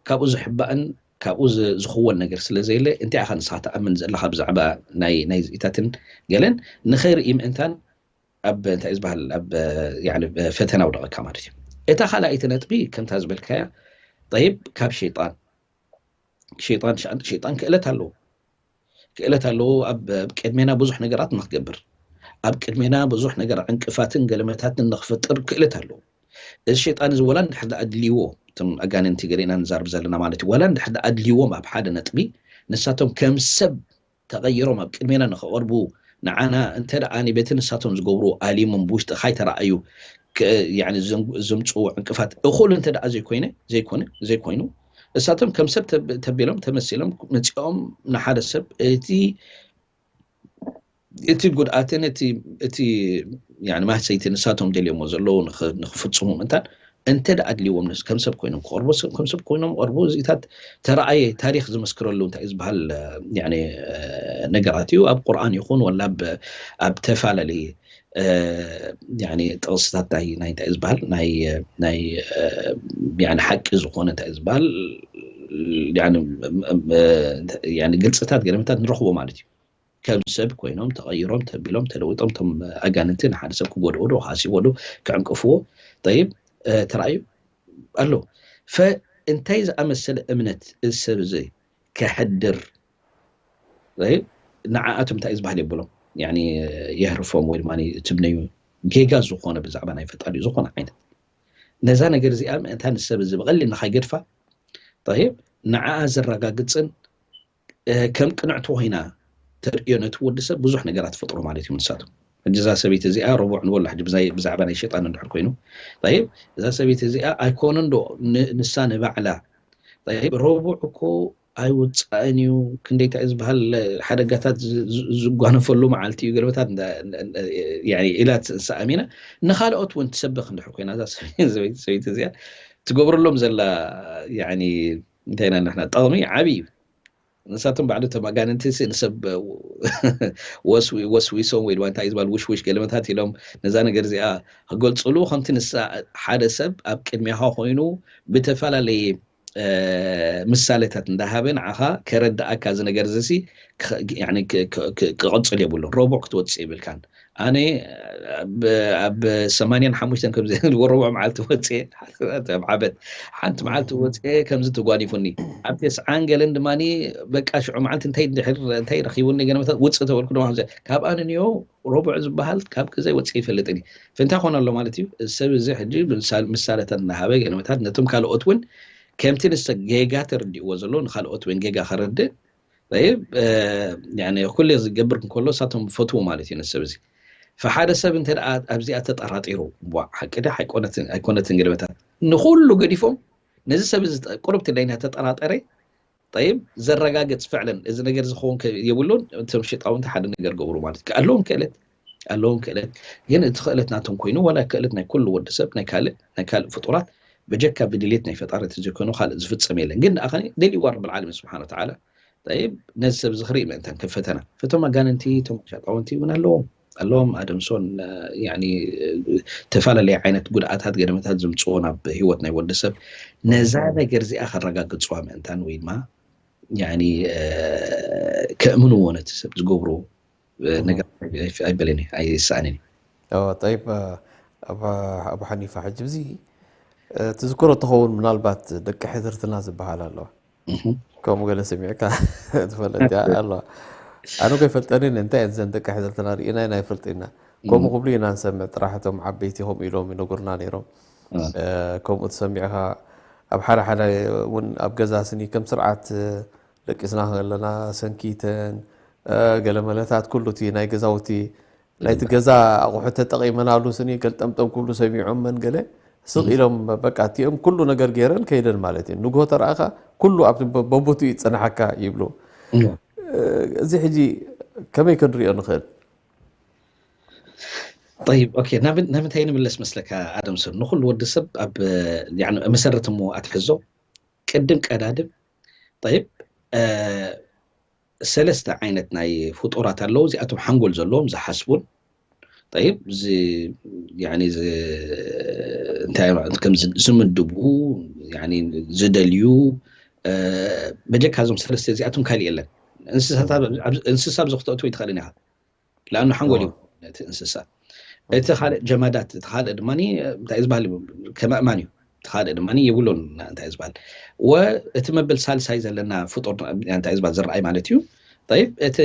ካብኡ ዝሕባእን ካብኡ ዝኽወን ነገር ስለ ዘየለ እንታይ ኢኻ ንስኻ ትኣምን ዘለኻ ብዛዕባ ናይ ናይ ዝኢታትን ገለን ንኸይርኢ ምእንታን ኣብ እንታይ ዝበሃል ኣብ ፈተና ውደቐካ ማለት እዩ። እታ ካልኣይቲ ነጥቢ ከምታ ዝበልካያ ጠይብ ካብ ሸይጣን ሸይጣን ሸይጣን ክእለት ኣለዎ ክእለት ኣለዎ ኣብ ቅድሜና ብዙሕ ነገራት ንክገብር ኣብ ቅድሜና ብዙሕ ነገር ዕንቅፋትን ገለመታትን ንክፈጥር ክእለት ኣለዎ። እዚ ሸይጣን እዚ ወላ እንድሕር ኣድልይዎ እቶም ኣጋንንቲ ገሌና ንዛርብ ዘለና ማለት እዩ ወላ እንድሕር ኣድልይዎም ኣብ ሓደ ነጥቢ ንሳቶም ከም ሰብ ተቐይሮም ኣብ ቅድሜና ንክቐርቡ ንዓና እንተ ደኣ በቲ ንሳቶም ዝገብሩ ኣሊሞም ብውሽጢ ካይተረኣዩ ዘምፅዎ ዕንቅፋት እኹል እንተ ደኣ ዘይኮይነ ዘይኮነ ዘይኮይኑ እሳቶም ከም ሰብ ተቢሎም ተመሲሎም መፂኦም ንሓደ ሰብ እቲ እቲ ጉድኣትን እቲ ማህሰይቲ ንሳቶም ደልዮሞ ዘለዉ ንክፍፅሙ ምእንታን እንተ ደኣ ኣድልዎም ከም ሰብ ኮይኖም ክቐርቡ ከም ሰብ ኮይኖም ቀርቡ እዚታት ተረኣየ ታሪክ ዝመስክረሉ እንታይ ዝበሃል ነገራት እዩ ኣብ ቁርኣን ይኹን ወላ ኣብ ተፈላለየ ጥቕስታት ናይ እንታይ ዝበሃል ናይ ሓቂ ዝኾነ እንታይ ዝበሃል ግልፅታት ገለመታት ንረኽቦ ማለት እዩ ከም ሰብ ኮይኖም ተቐይሮም ተቢሎም ተለውጦም ቶም ኣጋንንቲ ንሓደ ሰብ ክጎድኡ ዶ ሃሲቦ ዶ ክዕንቅፍዎ ጠይብ ተራእዩ ኣሎ ፈ እንታይ ዝኣመሰለ እምነት እዚ ሰብ እዚ ከሕድር ንዓኣቶም እንታይ ዝበሃል የብሎም የህርፎም ወይ ድማ ትምነዩ ጌጋ ዝኾነ ብዛዕባ ናይ ፈጣሪ ዝኾነ ዓይነት ነዛ ነገር እዚኣ ምእንታ ንሰብ እዚ ብቐሊል ንኸይገድፋ ጠይብ ንዓኣ ዘረጋግፅን ከም ቅንዕቲ ኮይና ተርእዮ ነቲ ወዲ ሰብ ብዙሕ ነገራት ፈጥሮ ማለት እዩ ንሳቶም ሕጂ እዛ ሰበይቲ እዚኣ ረቡዕ ንበሎ ሕጂ ብዛይ- ብዛዕባ ናይ ሸይጣን እንድሕር ኮይኑ ይብ እዛ ሰበይቲ እዚኣ ኣይኮነን ዶ ን- ንሳ ንባዕላ ይብ ረቡዕ እኮ ኣይውፃእን እዩ ክንደይታ እዩ ዝበሃል ሓደጋታት ዝ- ዝ- ዝጓነፈሉ መዓልቲ እዩ ገለመታት እንዳ- እንዳ- ያኒ ኢላ ትንሳ ኣሚና ንካልኦት እውን ትሰብኽ እንድሕር ኮይና እዛ ሰበይቲ ሰበይቲ እዚኣ ትገብረሎም ዘላ ያኒ እንታይ ኢና ንሕና ጠቕሚ ዓብዪ እዩ ንሳቶም ባዕሉ ተመጋንንቲ ንሰብ ወስዊሶም ወይ ድማ እንታይ ዝበሃል ውሽውሽ ገለመታት ኢሎም ነዛ ነገር እዚኣ ክገልፅሉ ከምቲ ንሳ ሓደ ሰብ ኣብ ቅድሚኻ ኮይኑ ብተፈላለየ ምሳሌታት እንዳሃበ ንዓኻ ከረድኣካ እዚ ነገር እዚ ክቐፅል የብሉን ረቡዕ ክትወፅእ ይብልካን ኣነ ኣብ ሰማንያን ሓሙሽተን ከምዚ ወረቦ መዓልቲ ወፅኤ ዓበት ሓንቲ መዓልቲ ወፅኤ ከምዚ ተጓኒፉኒ ኣብ ተስዓን ገለን ድማ በቃ ሽዑ መዓልቲ እንታይ ድሕር እንታይ ረኪቡኒ ገለመታት ውፅእ ተበልኩ ድማ ከምዚ ካብ ኣነ ንዮ ረቡዕ ዝበሃል ካብ ገዛይ ወፅኤ ይፈልጥን እዩ ፍንታይ ኮነ ኣሎ ማለት እዩ እዚ ሰብ እዚ ሕጂ ምሳለታት እናሃበ ገለመታት ነቶም ካልኦት እውን ከምቲ ንሰ ጌጋ ተረዲእዎ ዘሎ ንካልኦት እውን ጌጋ ከረድእ ይብ ኩለ ዝገብር እንከሎ እሳቶም ፈትዎ ማለት እዩ ንሰብ እዚ ፈሓደ ሰብ እንተ ኣብዚኣ ተጠራጢሩ ዋ ሓቂ ዲ ኣይኮነትን ገለመታት ንኩሉ ገዲፎም ነዚ ሰብ እዚ ቁርብቲ ለይና ተጠራጠረ ይብ ዘረጋግፅ ፍዕለን እዚ ነገር ዝኸውን የብሉን እቶም ሽጣውንቲ ሓደ ነገር ገብሩ ማለት እዩ ኣለዎም ክእለት ኣለዎም ክእለት ግን እቲ ክእለት ናቶም ኮይኑ ዋላ ክእለት ናይ ኩሉ ወዲ ሰብ ናይ ካልእ ናይ ካልእ ፍጡራት ብጀካ ብድሌት ናይ ፈጣሪ ተዘይኮይኑ ካልእ ዝፍፀም የለን ግን ደኣ ደልይዋ ረብል ዓለሚን ስብሓን ወተዓላ ጠይብ ነዚ ሰብ እዚ ክርኢ ምእንታን ከም ፈተና እቶም ኣጋንንቲ እቶም ሸጣውንቲ እውን ኣለዎም ኣለዎም ኣደምሶን ተፈላለየ ዓይነት ጉድኣታት ገደመታት ዝምፅዎ ናብ ህይወት ናይ ወዲ ሰብ ነዛ ነገር እዚኣ ከረጋግፅዋ ምእንታን ወይ ድማ ከእምንዎ ነቲ ሰብ ዝገብርዎ ነገር ኣይበለኒ ኣይሰኣንን ጠይብ ኣቡ ሓኒፋ ሕጂ ብዚ ትዝክሮ ትኸውን ምናልባት ደቂ ሕድርትና ዝበሃል ኣለዋ። ከምኡ ገለ ሰሚዕካ ትፈልጥ እያ ኣለዋ። ኣነ ኮ ይፈልጠንን እንታይ እየን ዘን ደቂ ሕድርትና ርኢና ኢና ይፈልጥ ኢና። ከምኡ ክብሉ ኢና ንሰምዕ፣ ጥራሕ እቶም ዓበይቲ ከምኡ ኢሎም ይነግሩና ነይሮም። ከምኡ ትሰሚዕካ ኣብ ሓደ ሓደ እውን ኣብ ገዛ ስኒ ከም ስርዓት ደቂስና ከለና ሰንኪተን ገለ መለታት ኩሉ እቲ ናይ ገዛውቲ ናይቲ ገዛ ኣቑሑ ተጠቒመናሉ ስኒ ገልጠምጠም ክብሉ ሰሚዖም መን ገለ ስቕ ኢሎም በቃ እቲኦም ኩሉ ነገር ገይረን ከይደን ማለት እዩ። ንግሆ ተረኣኻ ኩሉ ኣብቲ በቦቱ ይጸናሓካ ይብሉ። እዚ ሕጂ ከመይ ክንሪኦ ንኽእል? طيب ኦኬ፣ ናብ ምንታይ ንምለስ መስለካ ኣደም ሰብ ንኹሉ ወዲ ሰብ ኣብ መሰረት እሞ ኣትሕዞ ቅድም ቀዳድም طيب ሰለስተ ዓይነት ናይ ፍጡራት ኣለዉ። እዚኣቶም ሓንጎል ዘለዎም ዝሓስቡን طيب እዚ يعني እዚ እንታይ ከም ዝምድቡ يعني ዝደልዩ በጀካ እዞም ሰለስተ እዚኣቶም ካልእ የለን። እንስሳታት እንስሳ ኣብዚ ክተእትዎ ይትኽእልን ኢኻ። ለኣኑ ሓንጎል እዩ ነቲ እንስሳ። እቲ ካልእ ጀማዳት፣ እቲ ካልእ ድማ እንታይ ዝበሃል ከም ኣእማን እዩ። እቲ ካልእ ድማ የብሉን እንታይ ዝበሃል ወ እቲ መበል ሳልሳይ ዘለና ፍጡር እንታይ ዝበሃል ዝረኣይ ማለት እዩ። طيب እቲ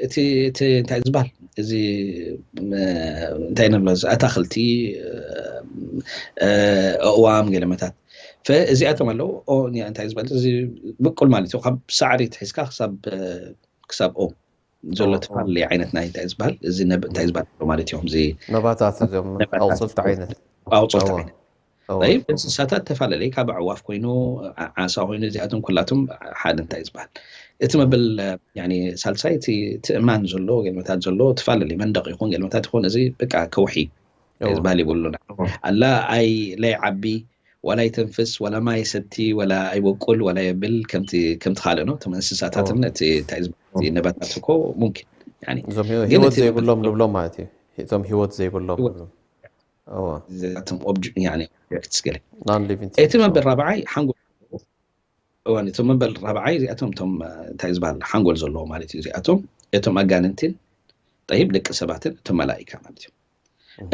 እቲ እቲ እንታይ ዝበሃል እዚ እንታይ ንብሎ ኣታኽልቲ ኣእዋም ገለመታት እዚኣቶም ኣለዉ። እንታይ ዝበሃል እዚ ብቁል ማለት እዩ ካብ ሳዕሪ ትሒዝካ ክሳብ ክሳብ ኦም ዘሎ ተፈላለየ ዓይነት ናይ እንታይ ዝበሃል እዚ እንታይ ዝበሃል ኣሎ ማለት እዮም እዚ ነባታት እዚኦም ኣውፅልቲ ዓይነት ኣውፅልቲ ዓይነት طيب እንስሳታት ተፈላለየ ካብ ኣዕዋፍ ኮይኑ ዓሳ ኮይኑ እዚኣቶም ኩላቶም ሓደ እንታይ ዝበሃል እቲ መበል ሳልሳይ እቲ ትእማን ዘሎ ገልመታት ዘሎ ተፈላለየ መንደቕ ይኹን ገልመታት ይኹን እዚ በቃ ከውሒ ዝበሃል ይብሉና ኣላ ኣይ ለይ ዓቢ ዋላ ይተንፍስ ዋላ ማይ ሰቲ ዋላ ኣይበቁል ዋላ የብል ከምቲ ከምቲ ካልእ ነው። እቶም እንስሳታትን እቲ እንታይ ዝበሃል ነባታት እኮ ሙምኪን እዞም ህይወት ዘይብሎም ንብሎም ማለት እዩ። እቶም ህይወት ዘይብሎም እቶም ኦብጀክትስ ገለ እቲ መበል ራብዓይ ሓንጎል እዋን እቶም መበል ራብዓይ እዚኣቶም እቶም እንታይ ዝበሃል ሓንጎል ዘለዎ ማለት እዩ። እዚኣቶም እቶም ኣጋንንትን ጠይብ ደቂ ሰባትን እቶም መላኢካ ማለት እዩ።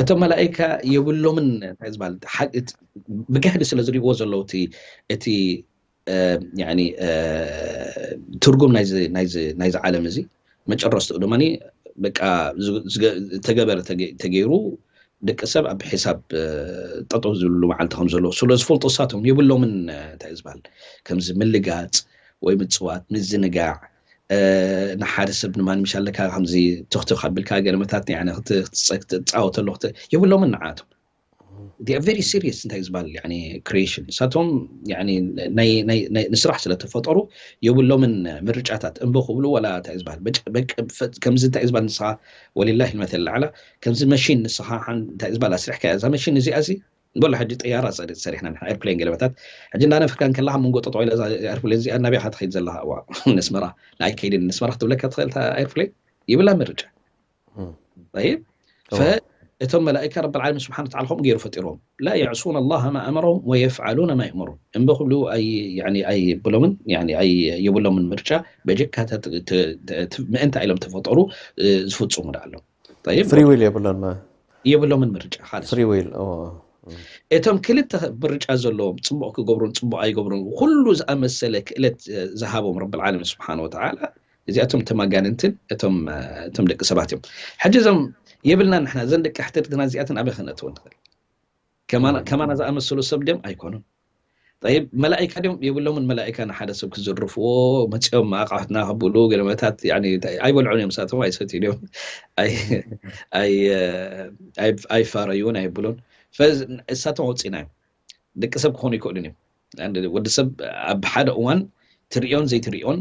እቶም መላኢካ የብሎምን እንታይ ዝበሃል ብግሕዲ ስለ ዝሪእዎ ዘለዉ እቲ ትርጉም ናይዚ ዓለም እዚ መጨረስትኡ ድማ በቃ ተገበረ ተገይሩ ደቂ ሰብ ኣብ ሕሳብ ጠጠው ዝብሉ መዓልቲ ከም ዘለዎ ስለ ዝፈልጡ እሳቶም የብሎምን እንታይ ዝበሃል ከምዚ ምልጋፅ ወይ ምፅዋት ምዝንጋዕ ንሓደ ሰብ ንማን ምሽ ኣለካ ከምዚ ትኽትኽ ኣቢልካ ገለመታት ክትፃወተሉ የብሎምን ንዓቶም very serious እንታይ ዝበሃል creation እሳቶም ንስራሕ ስለተፈጠሩ የብሎምን ምርጫታት እምቦ ክብሉ ወላ እንታይ ዝበሃል ከምዚ እንታይ ዝበሃል ንስኻ ወሊላሂ ልመተል ላዕላ ከምዚ መሽን ንስኻ እንታይ ዝበሃል ኣስሪሕካ እዛ መሽን እዚኣ እዚ በሎ ሕጂ ጠያራ ሰሪሕና ንሕና ኤርፕሌን ገለመታት ሕጂ እንዳነፍርካ እንከለካ መንጎ ጠጠው ኢላ እዛ ኤርፕሌን እዚኣ ናበይ ኢኻ ትኸይድ ዘለኻ እዋ ነስመራ ንኣይ ከይድን ነስመራ ክትብለካ ትኽእል እታ ኤርፕሌን ይብላ ምርጫ طيب እቶም መላእካ ረብ ዓለሚን ስብሓን ተዓላ ከምኡ ገይሩ ፈጢሮም لا يعصون الله ما أمرهم ويفعلون ما يؤمرون እምቢ ክብሉ ኣይብሎምን የብሎምን ምርጫ በጀካ ምእንታ ኢሎም ተፈጠሩ ዝፍፅሙ ዳ ኣለዉ free will የብሎን የብሎምን ምርጫ free will እቶም ክልተ ምርጫ ዘለዎም ፅቡቕ ክገብሩን ፅቡቕ ኣይገብሩን ኩሉ ዝኣመሰለ ክእለት ዝሃቦም ረብ ዓለሚን ስብሓን ወተዓላ እዚኣቶም እቶም ኣጋንንትን እቶም ደቂ ሰባት እዮም። ሕጂ እዞም የብልና ንሕና እዘን ደቂ ሕትርትና እዚኣትን ኣበይ ክነእትወን ንኽእል? ከማና ዝኣመሰሉ ሰብ ድዮም ኣይኮኑን። ጠይብ መላኢካ ድዮም የብሎምን። መላኢካ ንሓደ ሰብ ክዝርፍዎ መፂኦም ኣቃሕትና ከብሉ ገለመታት ኣይበልዑን እዮም። እሳቶም ኣይሰትዩን እዮም፣ ኣይፋረዩን ኣይብሉን። እሳቶም ኣውፂና እዮም። ደቂ ሰብ ክኾኑ ይክእሉን እዮም። ወዲ ሰብ ኣብ ሓደ እዋን ትሪኦን ዘይትሪኦን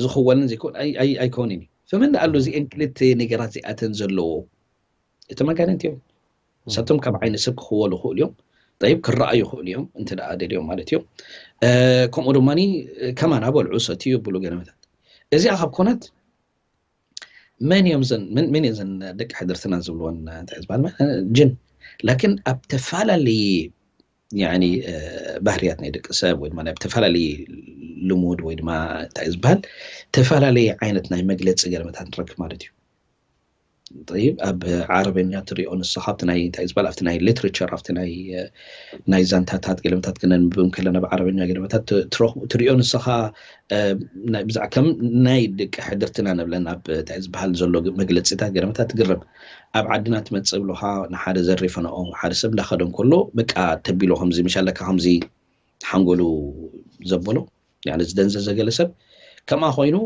ዝኽወልን ዘይኮን ኣይኮንን እዩ። ፈመን ኣሉ እዚአን ክልተ ነገራት እዚኣተን ዘለዎ እቶም ኣጋንንቲ እዮም። እሳቶም ካብ ዓይኒ ሰብ ክኽወሉ ይኽእሉ እዮም። ጠይብ ክረኣዩ ይኽእሉ እዮም እንተ ደኣ ደልዮም ማለት እዮም። ከምኡ ድማ ከማና በልዑ ሰትዩ ይብሉ ገለመታት። እዚኣ ካብ ኮነት መን እዮም ዘን መን መን እዮም ዘን ደቂ ሕድርትና ዝብልወን እንታይ ዝበሃል ጅን ላኪን ኣብ ተፈላለየ ያኒ ባህርያት ናይ ደቂ ሰብ ወይ ድማ ኣብ ተፈላለየ ልሙድ ወይ ድማ እንታይ ዝበሃል ተፈላለየ ዓይነት ናይ መግለፂ ገለመታት ንረክብ ማለት እዩ። ጠይብ፣ ኣብ ዓረበኛ ትሪኦ ንስኻ ኣብቲ ናይ እንታይ ዝበሃል ኣብቲ ናይ ሊትሬቸር ኣብቲ ናይ ናይ ዛንታታት ገለመታት ክነንብብ ከለና ብዓረበኛ ገለመታት ትረኽቡ ትሪኦ ንስኻ ብዛዕ ከም ናይ ደቂ ሕድርትና ንብለን ኣብ እንታይ ዝበሃል ዘሎ መግለፂታት ገለመታት ትግርም። ኣብ ዓድና ትመፅእ ብሎኻ ንሓደ ዘሪፈንኦ ሓደ ሰብ እንዳኸደ እንከሎ በቃ ተቢሎ ከምዚ ምሻለካ ከምዚ ሓንጎሉ ዘበሎ ዝደንዘዘ ገለ ሰብ ከምኣ ኮይኑ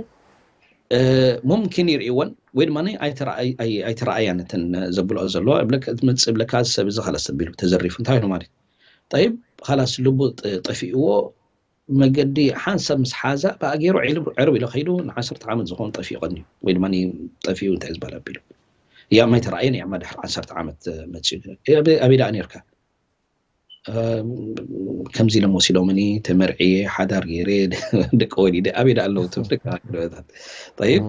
ሙምኪን ይርእይወን ወይ ድማ ኣይተረኣያን እተን ዘብልኦ ዘለዋ ትመፅእ ብለካ ሰብ እዚ ካላስ ተቢሉ ተዘሪፉ እንታይ ሆነ ማለት ጠይብ ካላስ ልቡ ጠፊእዎ መገዲ ሓንሳብ ምስ ሓዛ ብኣገይሩ ዕርብ ኢሎ ከይዱ ንዓሰርተ ዓመት ዝኾን ጠፊኡ ቀኒ ወይ ድማ ጠፊኡ እንታይ ዝበሃል ኣቢሉ ያማ ኣይተረኣየን ያማ ድሕሪ ዓሰርተ ዓመት መፅኡ ኣበይ ደኣ ነርካ ከምዚ ኢሎም ወሲዶምኒ ተመርዕየ ሓዳር ገይረ ደቂ ወሊደ ኣበይ ደኣ ኣለዉ ትብል ደቂ ኣንድሮታት ጠይብ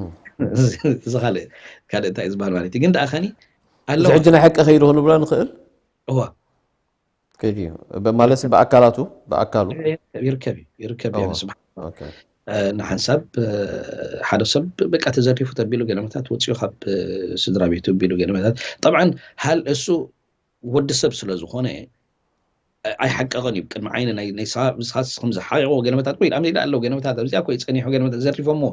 እዚ ካልእ ካልእ እንታይ ዝበሃል ማለት እዩ ግን ደኣ ኸኒ ኣለዋ ሕጂ ናይ ሓቂ ከይዱ ክንብሎ ንኽእል እዋ ከይዱ ማለት ብኣካላቱ ብኣካሉ ይርከብ እዩ ይርከብ እዩ ስብሓ ንሓንሳብ ሓደ ሰብ በቃ ተዘሪፉ ተቢሉ ገለመታት ወፂኡ ካብ ስድራ ቤቱ ቢሉ ገለመታት ጠብዓን ሃል እሱ ወዲ ሰብ ስለ ዝኾነ ኣይሓቀቐን እዩ ቅድሚ ዓይኒ ናይ ናይ ሰባ- ንስኻስ ከም ዝሓቂቕዎ ገለመታት ወይ ኣምሊዳ ኣለዉ ገለመታት ኣብዚኣ ኮይ ፀኒሑ ገለመታት ዘሪፎሞ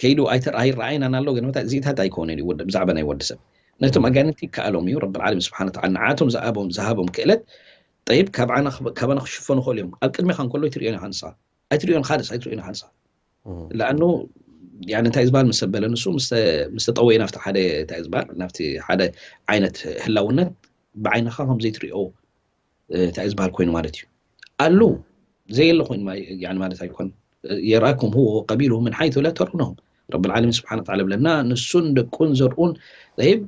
ከይዱ ኣይተር- ኣይረኣይናን ኣለዉ ገለመታት እዚኢታት ኣይኮነን እዩ ወዲ- ብዛዕባ ናይ ወዲ ሰብ ነቶም ኣጋንንቲ ይከኣሎም እዩ ረብል ዓለም ስብሓን ተዓላ ንዓቶም ዝኣቦም ዝሃቦም ክእለት ጠይብ ካባና ክብ- ካባና ክሽፈኑ ክእሉ እዮም ኣብ ቅድሚኻ እንከሎ ኣይትሪኦን ኢኻ ንስኻ ኣይትሪኦን ካልስ ኣይትሪኦን ኢኻ ንስኻ ለኣኑ ያኒ እንታይ ዝበሃል ምስ ኣበለ ንሱ ምስ ተጠወየ ናብቲ ሓደ እንታይ ዝበሃል ናብቲ ሓደ ዓይነት ህላውነት ብዓይንኻ ከም ዘይትሪኦ እንታይ ዝበሃል ኮይኑ ማለት እዩ ኣሉ ዘየለ ኮይኑ ያኒ ማለት ኣይኮን የራኩም هو وقبيله من حيث لا ترونهم رب العالمين سبحانه وتعالى ብለና ንሱን ደቁን ዘርኡን ይብ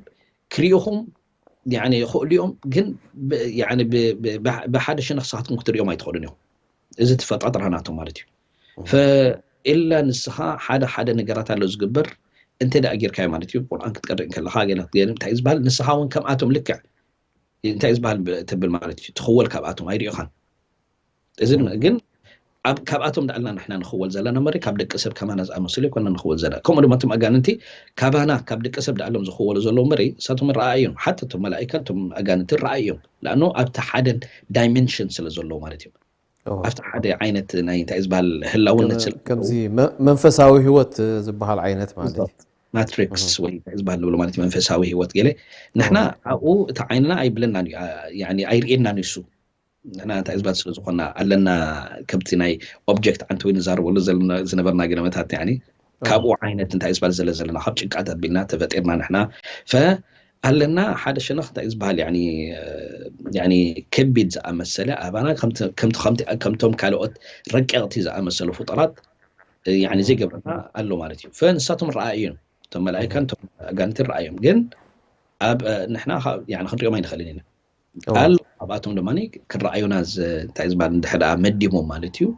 ክሪኡኹም ያኒ ይኽእሉ እዮም ግን ብ- ያኒ ብ- ብ- ብሓ- ብሓደ ሸነኽ ንስኻትኩም ክትሪኦም ኣይትኽእሉን ኢኹም እዚ ተፈጣጥራ ናቶም ማለት እዩ ፈኢላ ንስኻ ሓደ ሓደ ነገራት ኣሎ ዝግበር እንተ ደኣ ጌርካዮ ማለት እዩ ቁርኣን ክትቀርእ ከለኻ ገለ ክትገርም እንታይ ዝበሃል ንስኻ እውን ከምኣቶም ልክዕ እንታይ ዝበሃል ብ- ትብል ማለት እዩ ትኽወል ካብኣቶም ኣይሪኦኻን እዚ ድማ ግን ኣብ ካብኣቶም ደኣልና ንሕና ንኽወል ዘለና መሪ ካብ ደቂ ሰብ ከማና ዝኣመሰሉ ይኮና ንኽወል ዘለና ከምኡ ድማ እቶም ኣጋንንቲ ካባና ካብ ደቂ ሰብ ደኣሎም ዝኽወሉ ዘለዉ መሪ እሳቶም ረኣ እዮም ሓቲ እቶም መላእካ እቶም ኣጋንንቲ ረኣ እዮም ለኣኖ ኣብቲ ሓደ ዳይሜንሽን ስለ ዘለዉ ማለት እዮም ኣብቲ ሓደ ዓይነት ናይ እንታይ ዝበሃል ህላውነት ስለ ከምዚ መ- መንፈሳዊ ህይወት ዝበሃል ዓይነት ማለት እዩ ማትሪክስ ወይ እንታይ ዝበሃል ንብሎ ማለት እዩ መንፈሳዊ ህይወት ገለ ንሕና ኣብኡ እቲ ዓይንና ኣይብለናን እዩ ያ- ያኒ ኣይርእየናን እዩ እሱ ንሕና እንታይ ዝበሃል ስለ ዝኾና ኣለና ከምቲ ናይ ኦብጀክት ዓንቲ ወይ ንዛረበሉ ዘለና- ዝነበርና ገለመታት ያኒ ካብኡ ዓይነት እንታይ ዝበሃል ዘለ ዘለና ካብ ጭቃት ኣቢልና ተፈጢርና ንሕና ፈ ኣለና ሓደ ሸነኽ እንታይ ዝበሃል ያኒ ያኒ ከቢድ ዝኣመሰለ ኣባና ከምቲ- ከምቲ- ከምቲ- ከምቶም ካልኦት ረቀቕቲ ዝኣመሰሉ ፍጡራት ያኒ ዘይገብረና ኣሎ ማለት እዩ ፈንሳቶም ረኣ እዮም እቶም መላእካን እቶም ኣጋንንትን ረኣዮም ግን ኣብ ንሕና ያኒ ክንሪኦም ኣይንኽእልን ኢና ኣሎ ኣብኣቶም ድማ ክንረኣዩና እንታይ ዝበሃል እንድሕር ደኣ መዲቦም ማለት እዩ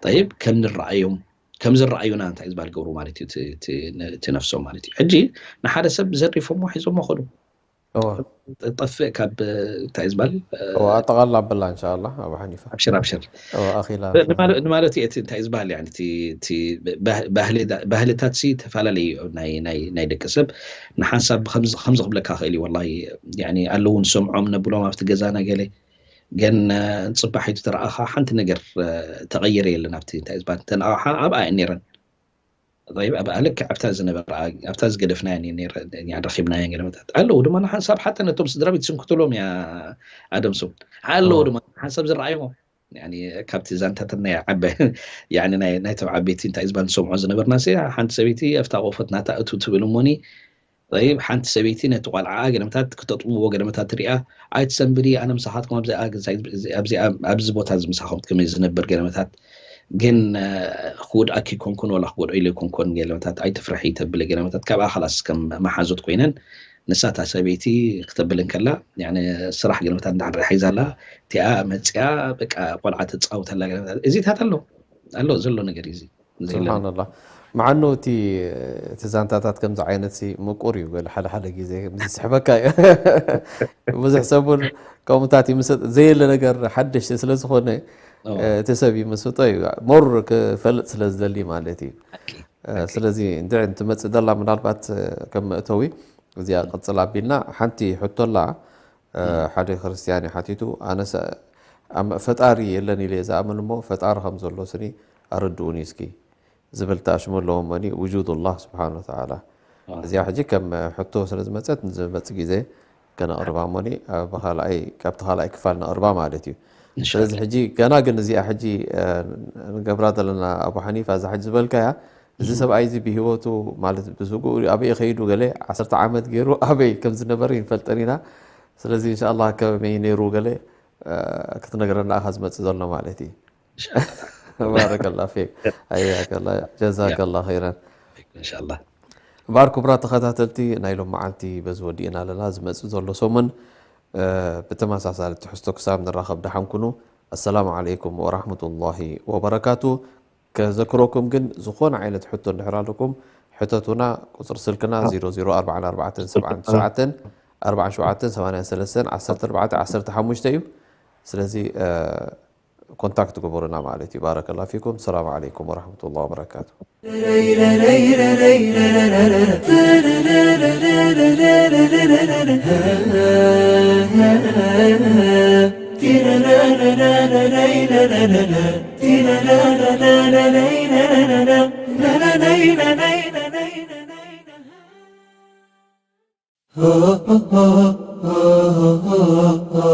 ጠይብ ከም ንረኣዮም ከም ዝረኣዩና እንታይ ዝበሃል ገብሩ ማለት እዩ እቲ ነፍሶም ማለት እዩ ሕጂ ንሓደ ሰብ ዘሪፎሞ ሒዞሞ ከዱ ጠፍእ ካብ እንታይ ዝበሃል ኣጠቓላ ኣበላ እንሻላ ኣብ ሓኒፋ ኣብሽር ኣብሽር ኣኺላ ንማለት እቲ እንታይ ዝበሃል ባህልታት ሲ ተፈላለዩ ናይ ደቂ ሰብ ንሓንሳብ ከምዚ ክብለካ ክእል እዩ ወላ ኣለዉ ንሰምዖም ነብሎም ኣብቲ ገዛና ገለ ግን ፅባሒቱ ተረኣኻ ሓንቲ ነገር ተቐይረ የለን ኣብቲ እንታይ ዝበሃል ተን ኣቕሓ ኣብኣ እየን ነይረን ጠይብ ኣብኣ ልክዕ ኣብታ ዝነበራ ኣብታ ዝገደፍናያ ረኺብናያ ገለመታት ኣለዉ ድማ ንሓንሳብ ሓተ ነቶም ስድራ ቤት ስንክትሎም እያ ኣደምሶም ኣለዉ ድማ ሓንሳብ ዝረኣይዎ ካብቲ ዛንታታት ናይ ዓበ ናይቶም ዓበይቲ እንታይ ዝበሃል ንሰምዖ ዝነበርና ሲ ሓንቲ ሰበይቲ ኣብታ ቆፎት ናታ እቱ ትብል እሞኒ ጠይብ ሓንቲ ሰበይቲ ነቲ ቆልዓኣ ገለመታት ክተጥብዎ ገለመታት ሪኣ ኣይትሰንብዲ ኣነ ምሳኻትኩም ኣብዚኣ ኣብዚ ቦታ እዚ ምሳኹም ከመይ ዝነብር ገለመታት ግን ክውድኣኪ ኮንኩን ወላ ክጎድኦ ኢለ ኮንኮን ገለመታት ኣይትፍርሒ ተብለ ገለመታት ካብኣ ከላስ ከም መሓዙት ኮይነን ንሳታ ሰበይቲ ክተብል እንከላ ስራሕ ገለመታት እንዳሓድረ ሓይዛላ እቲኣ መፅያ በቃ ቆልዓ ተፃውተላ ገለመታት እዚታት ኣሎ ኣሎ ዘሎ ነገር እዩ ስብሓንላ መዓኑ እቲ እቲ ዛንታታት ከምዚ ዓይነት ምቁር እዩ ገለ ሓደ ሓደ ግዜ ዝስሕበካ እዩ ብዙሕ ሰብ እውን ከምኡታት ይምሰጥ ዘየለ ነገር ሓደሽቲ ስለ ዝኾነ እቲ ሰብ ይምስጦ እዩ ሞር ክፈልጥ ስለ ዝደሊ ማለት እዩ ስለዚ እንድዕ እንትመፅእ ዘላ ምናልባት ከም መእተዊ እዚኣ ቅጽል ኣቢልና ሓንቲ ሕቶ ኣላ። ሓደ ክርስትያን እዩ ሓቲቱ፣ ኣነስ ፈጣሪ የለን ኢለ ዝኣምን እሞ ፈጣሪ ከም ዘሎ ስኒ ኣረድኡኒ እስኪ ዝብል ተኣሽሙ ኣለዎ እሞኒ ውጁድ ኣላህ ስብሓን ወተዓላ። እዚኣ ሕጂ ከም ሕቶ ስለ ዝመፀት ንዝመፅ ግዜ ከነቕርባ እሞኒ ብካልኣይ ካብቲ ካልኣይ ክፋል ነቕርባ ማለት እዩ። ስለዚ ሕጂ ገና ግን እዚኣ ሕጂ ንገብራ ዘለና ኣቡ ሓኒፋ እዛ ሕጂ ዝበልካያ እዚ ሰብኣይ እዚ ብህይወቱ ማለት ብስጉኡ ኣበይ ከይዱ ገለ ዓሰርተ ዓመት ገይሩ ኣበይ ከም ዝነበረ ይንፈልጠን ኢና። ስለዚ እንሻላ ከመይ ነይሩ ገለ ክትነግረና ኢኻ ዝመፅእ ዘሎ ማለት እዩ። ባረከላ ፊክ ኣያከላ ጀዛከላ ኸይረን። እንሻላ እምበኣር ክቡራት ተኸታተልቲ ናይ ሎም መዓልቲ በዚ ወዲእና ኣለና። ዝመፅእ ዘሎ ሰሙን ብተመሳሳሊ ትሕዝቶ ክሳብ ንራኸብ ደሓን ኩኑ። ኣሰላሙ ዓለይኩም ወራህመቱላሂ ወበረካቱ። ከዘክረኩም ግን ዝኾነ ዓይነት ሕቶ እንድሕር ኣለኩም ሕተቱና። ቁፅሪ ስልክና ዜሮ ዜሮ ኣርባዓን ኣርባዕተን ሰብዓን ትሽዓተን ኣርባዓን ሸውዓተን ሰማንያን ሰለስተን ዓሰርተ ኣርባዕተ ዓሰርተ ሓሙሽተ እዩ። ስለዚ ኮንታክት ግበሩና ማለት እዩ። ባረከላ ፊኩም። ሰላም ዓለይኩም ወራህመቱላሂ ወበረካቱ።